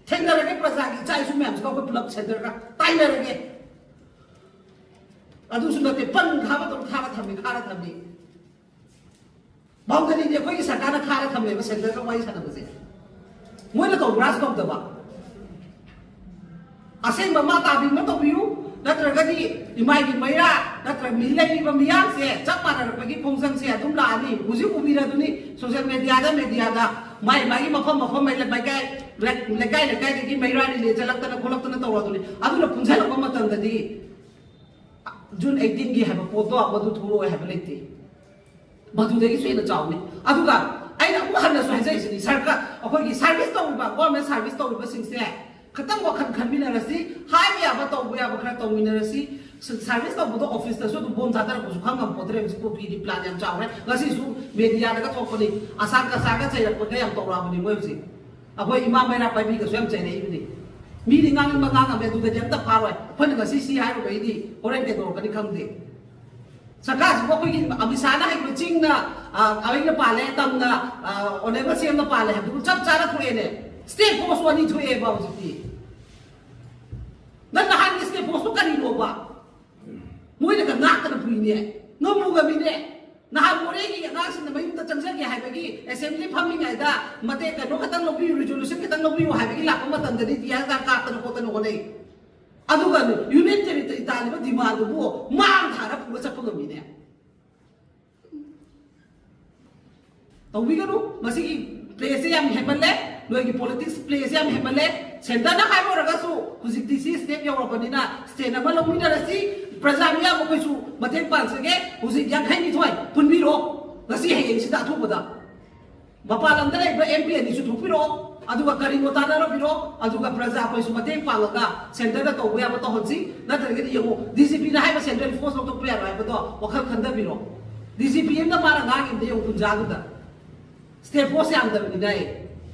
ꯊꯦꯡꯅꯔꯒꯦ, ꯄ꯭ꯔꯖꯥꯒꯤ ꯏꯆꯥ ꯏꯁꯨ ꯃꯌꯥꯝꯁꯤꯒ ꯑꯩꯈꯣꯏ ꯄꯨꯂꯞ ꯁꯦꯟꯇꯔꯒ ꯇꯥꯏꯅꯔꯒꯦ꯫ ꯑꯗꯨꯁꯨ ꯅꯠꯇꯦ, ꯄꯟ ꯈꯥꯕ ꯇꯧ ꯈꯥꯔ ꯊꯝꯃꯤ, ꯈꯥꯔ ꯊꯝꯃꯤ꯫ ꯕꯥꯎꯟꯗꯔꯤꯗꯤ ꯑꯩꯈꯣꯏꯒꯤ ꯁꯔꯀꯥꯔꯅ ꯈꯥꯔ ꯊꯝꯃꯦꯕ ꯁꯦꯟꯇꯔꯒ ꯋꯥꯔꯤ ꯁꯥꯟꯅꯕꯁꯦ꯫ ꯃꯣꯏꯅ ꯇꯧꯕ꯭ꯔꯥꯁꯨ ꯇꯧꯗꯕ꯫ ꯑꯁꯦꯡꯕ ꯃꯥ ꯇꯥꯕꯤ ꯑꯃ ꯇꯧꯕꯤꯌꯨ, ꯅꯠꯇ꯭ꯔꯒꯗꯤ ꯏꯃꯥꯏꯒꯤ ꯃꯩꯔꯥ, ꯅꯠꯇ꯭ꯔꯒ ꯃꯤ ꯂꯩꯔꯤꯕ ꯃꯤꯌꯥꯝꯁꯦ ꯆꯞ ꯃꯥꯟꯅꯔꯛꯄꯒꯤ ꯈꯣꯡꯖꯪꯁꯦ ꯑꯗꯨꯝ ꯂꯥꯛꯑꯅꯤ꯫ ꯍꯧꯖꯤꯛ ꯎꯕꯤꯔꯗꯨꯅꯤ ꯁꯣꯁꯤꯌꯦꯜ ꯃꯦꯗꯤꯌꯥꯗ, ꯃꯦꯗꯤꯌꯥꯗ ꯃꯥꯏ ꯃꯥꯒꯤ ꯃꯐꯝ ꯃꯐꯝ ꯂꯩ-, ꯂꯩꯀꯥꯏ, ꯂꯩꯀꯥꯏ ꯂꯩꯀꯥꯏꯗꯒꯤ ꯃꯩꯔꯥ ꯔꯤꯂꯦ ꯆꯠꯂꯛꯇꯅ ꯈꯣꯠꯂꯛꯇꯅ ꯇꯧꯔꯗꯨꯅꯤ꯫ ꯑꯗꯨꯅ ꯄꯨꯟꯁꯤꯜꯂꯛꯄ ꯃꯇꯝꯗꯗꯤ ꯖꯨꯟ ꯑꯩꯠꯇꯤꯟꯒꯤ ꯍꯥꯏꯕ ꯄꯣꯠꯇꯣ ꯃꯗꯨ ꯊꯣꯛꯂꯛꯑꯣꯏ ꯍꯥꯏꯕ ꯂꯩꯇꯦ꯫ ꯃꯗꯨꯗꯒꯤꯁꯨ ꯍꯦꯟꯅ ꯆꯥꯎꯅꯤ꯫ ꯑꯗꯨꯒ ꯑꯩꯅ ꯍꯟꯅꯁꯨ ꯍꯥꯏꯖꯩꯁꯤꯅꯤ, ꯁꯔꯀꯥꯔ, ꯑꯩꯈꯣꯏꯒꯤ ꯁꯔꯚꯤꯁ ꯇꯧꯔꯤꯕ, ꯒꯣꯔꯃꯦꯟ ꯁꯔꯚꯤꯁ ꯇꯧꯔꯤꯕꯁꯤꯡꯁꯦ ꯈꯤꯇꯪ ꯋꯥꯈꯜ ꯈꯟꯃꯤꯟꯅꯔꯁꯤ, ꯍꯥꯏꯕ ꯌꯥꯕ ꯇꯧꯕ ꯌꯥꯕ ꯈꯔ ꯇꯧꯃꯤꯟꯅꯔꯁꯤ꯫ ꯁ- ꯁꯔꯚꯤꯁ ꯇꯧꯕꯗꯣ ꯑꯣꯐꯤꯁꯇꯁꯨ ꯑꯗꯨꯝ ꯕꯣꯝ ꯊꯥꯗꯔꯛꯄꯁꯨ ꯈꯪ ꯉꯝꯄꯣꯠꯇ꯭ꯔꯦ꯫ ꯍꯧꯖꯤꯛ ꯀꯨꯀꯤꯒꯤ ꯄ꯭ꯂꯥꯟ ꯌꯥꯝ ꯆꯥꯎꯔꯦ꯫ ꯉꯁꯤꯁꯨ ꯃꯦꯗꯤꯌꯥꯗꯒ ꯊꯣꯛꯄꯅꯤ, ꯑꯁꯥꯡ ꯀꯁꯥꯒ ꯆꯩꯔꯛꯄꯒ ꯌꯥꯝ ꯇꯧꯔꯛꯑꯕꯅꯤ ꯃꯣꯏ ꯍꯧꯖꯤꯛ꯫ ꯑꯩꯈꯣꯏ ꯏꯃꯥ ꯃꯩꯔꯥ ꯄꯥꯏꯕꯤꯒꯁꯨ ꯌꯥꯝ ꯆꯩꯔꯛꯏꯕꯅꯤ꯫ ꯃꯤꯗꯤ ꯉꯥꯡꯅꯤꯡꯕ ꯉꯥꯡꯉꯝꯃꯦ, ꯑꯗꯨꯗꯗꯤ ꯑꯝꯇ ꯐꯥꯔꯣꯏ꯫ ꯑꯩꯈꯣꯏꯅ ꯉꯁꯤ ꯁꯤ ꯍꯥꯏꯔꯨꯕꯩꯗꯤ ꯍꯣꯔꯦꯟ ꯀꯩꯗꯧꯔꯛꯀꯅꯤ ꯈꯪꯗꯦ꯫ ꯁꯔꯀꯥꯔꯁꯤꯕꯨ ꯑꯩꯈꯣꯏꯒꯤ ꯑꯃꯤꯠ ꯁꯥꯍꯅ ꯍꯥꯏꯈꯤꯕ ꯆꯤꯡꯅ, ꯑ, ꯑꯩꯅ ꯄꯥꯜꯂꯦ, ꯇꯝꯅ, ꯑ, ꯑꯣꯅꯦꯕꯜ ꯁꯤ ꯑꯦꯝꯅ ꯄꯥꯜꯂꯦ ꯍꯥꯏꯕꯗꯨ ꯆꯞ ꯆꯥꯅ ꯊꯣꯛꯑꯦꯅꯦ꯫ ꯁ꯭ꯇꯦꯠ ꯐꯣꯔꯁ ꯑꯅꯤ ꯊꯣꯛꯑꯦꯕ ꯍꯧꯖꯤꯛꯇꯤ꯫ ꯅꯪ ꯅꯍꯥꯟꯒꯤ ꯁ꯭ꯇꯦꯠ ꯐꯣꯔꯁꯇꯨ ꯀꯔꯤꯅꯣꯕ? ꯃꯣꯏꯅꯒ ꯉꯥꯛꯇꯅ ꯄꯨꯏꯅꯦ, ꯉꯝꯃꯨ ꯉꯝꯃꯤꯅꯦ꯫ ꯅꯍꯥꯟ ꯃꯣꯔꯦꯒꯤ ꯑꯉꯥꯡꯁꯤꯡꯅ ꯃꯌꯨꯝꯗ ꯆꯪꯖꯒꯦ ꯍꯥꯏꯕꯒꯤ ꯑꯦꯁꯦꯝꯕ꯭ꯂꯤ ꯐꯝꯃꯤꯉꯩꯗ ꯃꯇꯦꯛ ꯀꯩꯅꯣ ꯈꯛꯇꯪ ꯂꯧꯕꯤꯌꯨ, ꯔꯤꯖꯣꯂꯨꯁꯟ ꯈꯛꯇꯪ ꯂꯧꯕꯤꯌꯨ ꯍꯥꯏꯕꯒꯤ ꯂꯥꯛꯄ ꯃꯇꯝꯗꯗꯤ ꯇꯤꯌꯥꯔ ꯒ꯭ꯌꯥꯁ ꯀꯥꯞꯇꯅ ꯈꯣꯠꯇꯅ ꯍꯣꯠꯅꯩ꯫ ꯑꯗꯨꯒ ꯌꯨꯅꯤꯌꯟ ꯇꯦꯔꯤꯇꯣꯔꯤ ꯇꯥꯜꯂꯤꯕ ꯗꯤꯃꯥꯟꯗꯨꯕꯨ ꯃꯥꯡ ꯊꯥꯔ ꯄꯨꯔ ꯆꯠꯄ ꯉꯝꯃꯤꯅꯦ꯫ ꯇꯧꯕꯤꯒꯅꯨ꯫ ꯃꯁꯤꯒꯤ ꯄ꯭ꯂꯦꯁꯦ ꯌꯥꯝ ꯍꯦꯟꯃꯜꯂꯦ꯫ ꯅꯣꯏꯒꯤ ꯄꯣꯂꯤꯇꯤꯛꯁ ꯄ꯭ꯂꯦꯁꯦ ꯌꯥꯝ ꯍꯦꯟꯃꯜꯂꯦ꯫ ꯁꯦꯟꯇꯔꯅ ꯍꯥꯏꯕ ꯑꯣꯏꯔꯒꯁꯨ ꯍꯧꯖꯤꯛꯇꯤ ꯁꯤ ꯁ꯭ꯇꯦꯞ ꯌꯧꯔꯕꯅꯤꯅ ꯁ꯭ꯇꯦꯟ ꯑꯃ ꯂꯧꯃꯤꯟꯅꯔꯁꯤ꯫ ꯄ꯭ꯔꯖꯥ ꯃꯤꯌꯥꯝ ꯑꯩꯈꯣꯏꯁꯨ ꯃꯇꯦꯡ ꯄꯥꯡꯖꯒꯦ꯫ ꯍꯧꯖꯤꯛ ꯌꯥꯡꯈꯩꯅꯤꯊꯣꯏ ꯄꯨꯟꯕꯤꯔꯣ꯫ ꯉꯁꯤ ꯍꯌꯦꯡꯁꯤꯗ ꯑꯊꯨꯕꯗ ꯃꯄꯥꯟ ꯂꯝꯗ ꯂꯩꯕ ꯑꯦꯝ ꯄꯤ ꯑꯅꯤꯁꯨ ꯊꯣꯛꯄꯤꯔꯛꯑꯣ, ꯑꯗꯨꯒ ꯀꯔꯤꯅꯣ ꯇꯥꯟꯅꯔꯛꯄꯤꯔꯣ, ꯑꯗꯨꯒ ꯄ꯭ꯔꯖꯥ ꯑꯩꯈꯣꯏꯁꯨ ꯃꯇꯦꯡ ꯄꯥꯡꯉꯒ ꯁꯦꯟꯇꯔꯗ ꯇꯧꯕ ꯌꯥꯕ ꯇꯧꯍꯟꯁꯤ꯫ ꯅꯠꯇ꯭ꯔꯒꯗꯤ ꯌꯦꯡꯉꯨ, ꯗꯤ ꯖꯤ ꯄꯤꯅ ꯍꯥꯏꯕ ꯁꯦꯟꯇ꯭ꯔꯦꯜ ꯐꯣꯔꯁ ꯂꯧꯊꯣꯛꯄ ꯌꯥꯔꯣꯏ ꯍꯥꯏꯕꯗꯣ ꯋꯥꯈꯜ ꯈꯟꯊꯕꯤꯔꯣ꯫ ꯗꯤ ꯖꯤ ꯄꯤ ꯑꯃꯅ ꯃꯥꯅ ꯉꯥꯡꯉꯤꯕꯗ ꯌꯦꯡꯉꯨ, ꯀꯨꯟꯖꯥꯗꯨꯗ ꯁ꯭ꯇꯦꯠ ꯐꯣꯔꯁ ꯌꯥꯝꯗꯕꯅꯤꯅ꯫ ꯑꯩ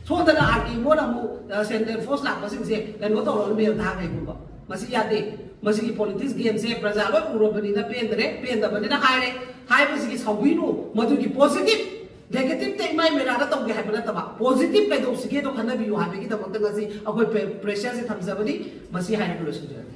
ꯁꯣꯝꯗꯅ ꯑꯥꯔ ꯀꯦ ꯏꯕꯣꯅ ꯑꯃꯨꯛ, ꯑ, ꯁꯦꯟꯇ꯭ꯔꯦꯜ ꯐꯣꯔꯁ ꯂꯥꯛꯄꯁꯤꯡꯁꯦ ꯀꯩꯅꯣ ꯇꯧꯔꯒ ꯃꯦꯜ ꯊꯥꯈ꯭ꯔꯦꯒꯨꯝꯕ꯫ ꯃꯁꯤ ꯌꯥꯗꯦ꯫ ꯃꯁꯤꯒꯤ ꯄꯣꯂꯤꯇꯤꯛꯁ ꯒꯦꯝꯁꯦ ꯄ꯭ꯔꯖꯥ ꯂꯣꯏ ꯎꯔꯕꯅꯤꯅ ꯄꯦꯟꯗ꯭ꯔꯦ, ꯄꯦꯟꯗꯕꯅꯤꯅ ꯍꯥꯏꯔꯦ꯫ ꯍꯥꯏꯕꯁꯤꯒꯤ ꯁꯥꯎꯕꯤꯅꯨ, ꯃꯗꯨꯒꯤ ꯄꯣꯖꯤꯇꯤꯚ꯫ ꯅꯦꯒꯦꯇꯤꯚꯇ ꯏꯃꯥꯏ ꯃꯩꯔꯥꯗ ꯇꯧꯒꯦ ꯍꯥꯏꯕ ꯅꯠꯇꯕ, ꯄꯣꯖꯤꯇꯤꯚ ꯀꯩꯗꯧꯁꯤꯒꯦꯗꯣ ꯈꯟꯅꯕꯤꯌꯨ ꯍꯥꯏꯕꯒꯤꯗꯃꯛꯇ ꯉꯁꯤ ꯑꯩꯈꯣꯏ ꯄ꯭ꯔꯦ-, ꯄ꯭ꯔꯦꯁꯔꯁꯦ ꯊꯝꯖꯕꯅꯤ꯫ ꯃꯁꯤ ꯍꯥꯏꯔꯒ ꯂꯣꯏꯁꯤꯟꯖꯔꯒꯦ꯫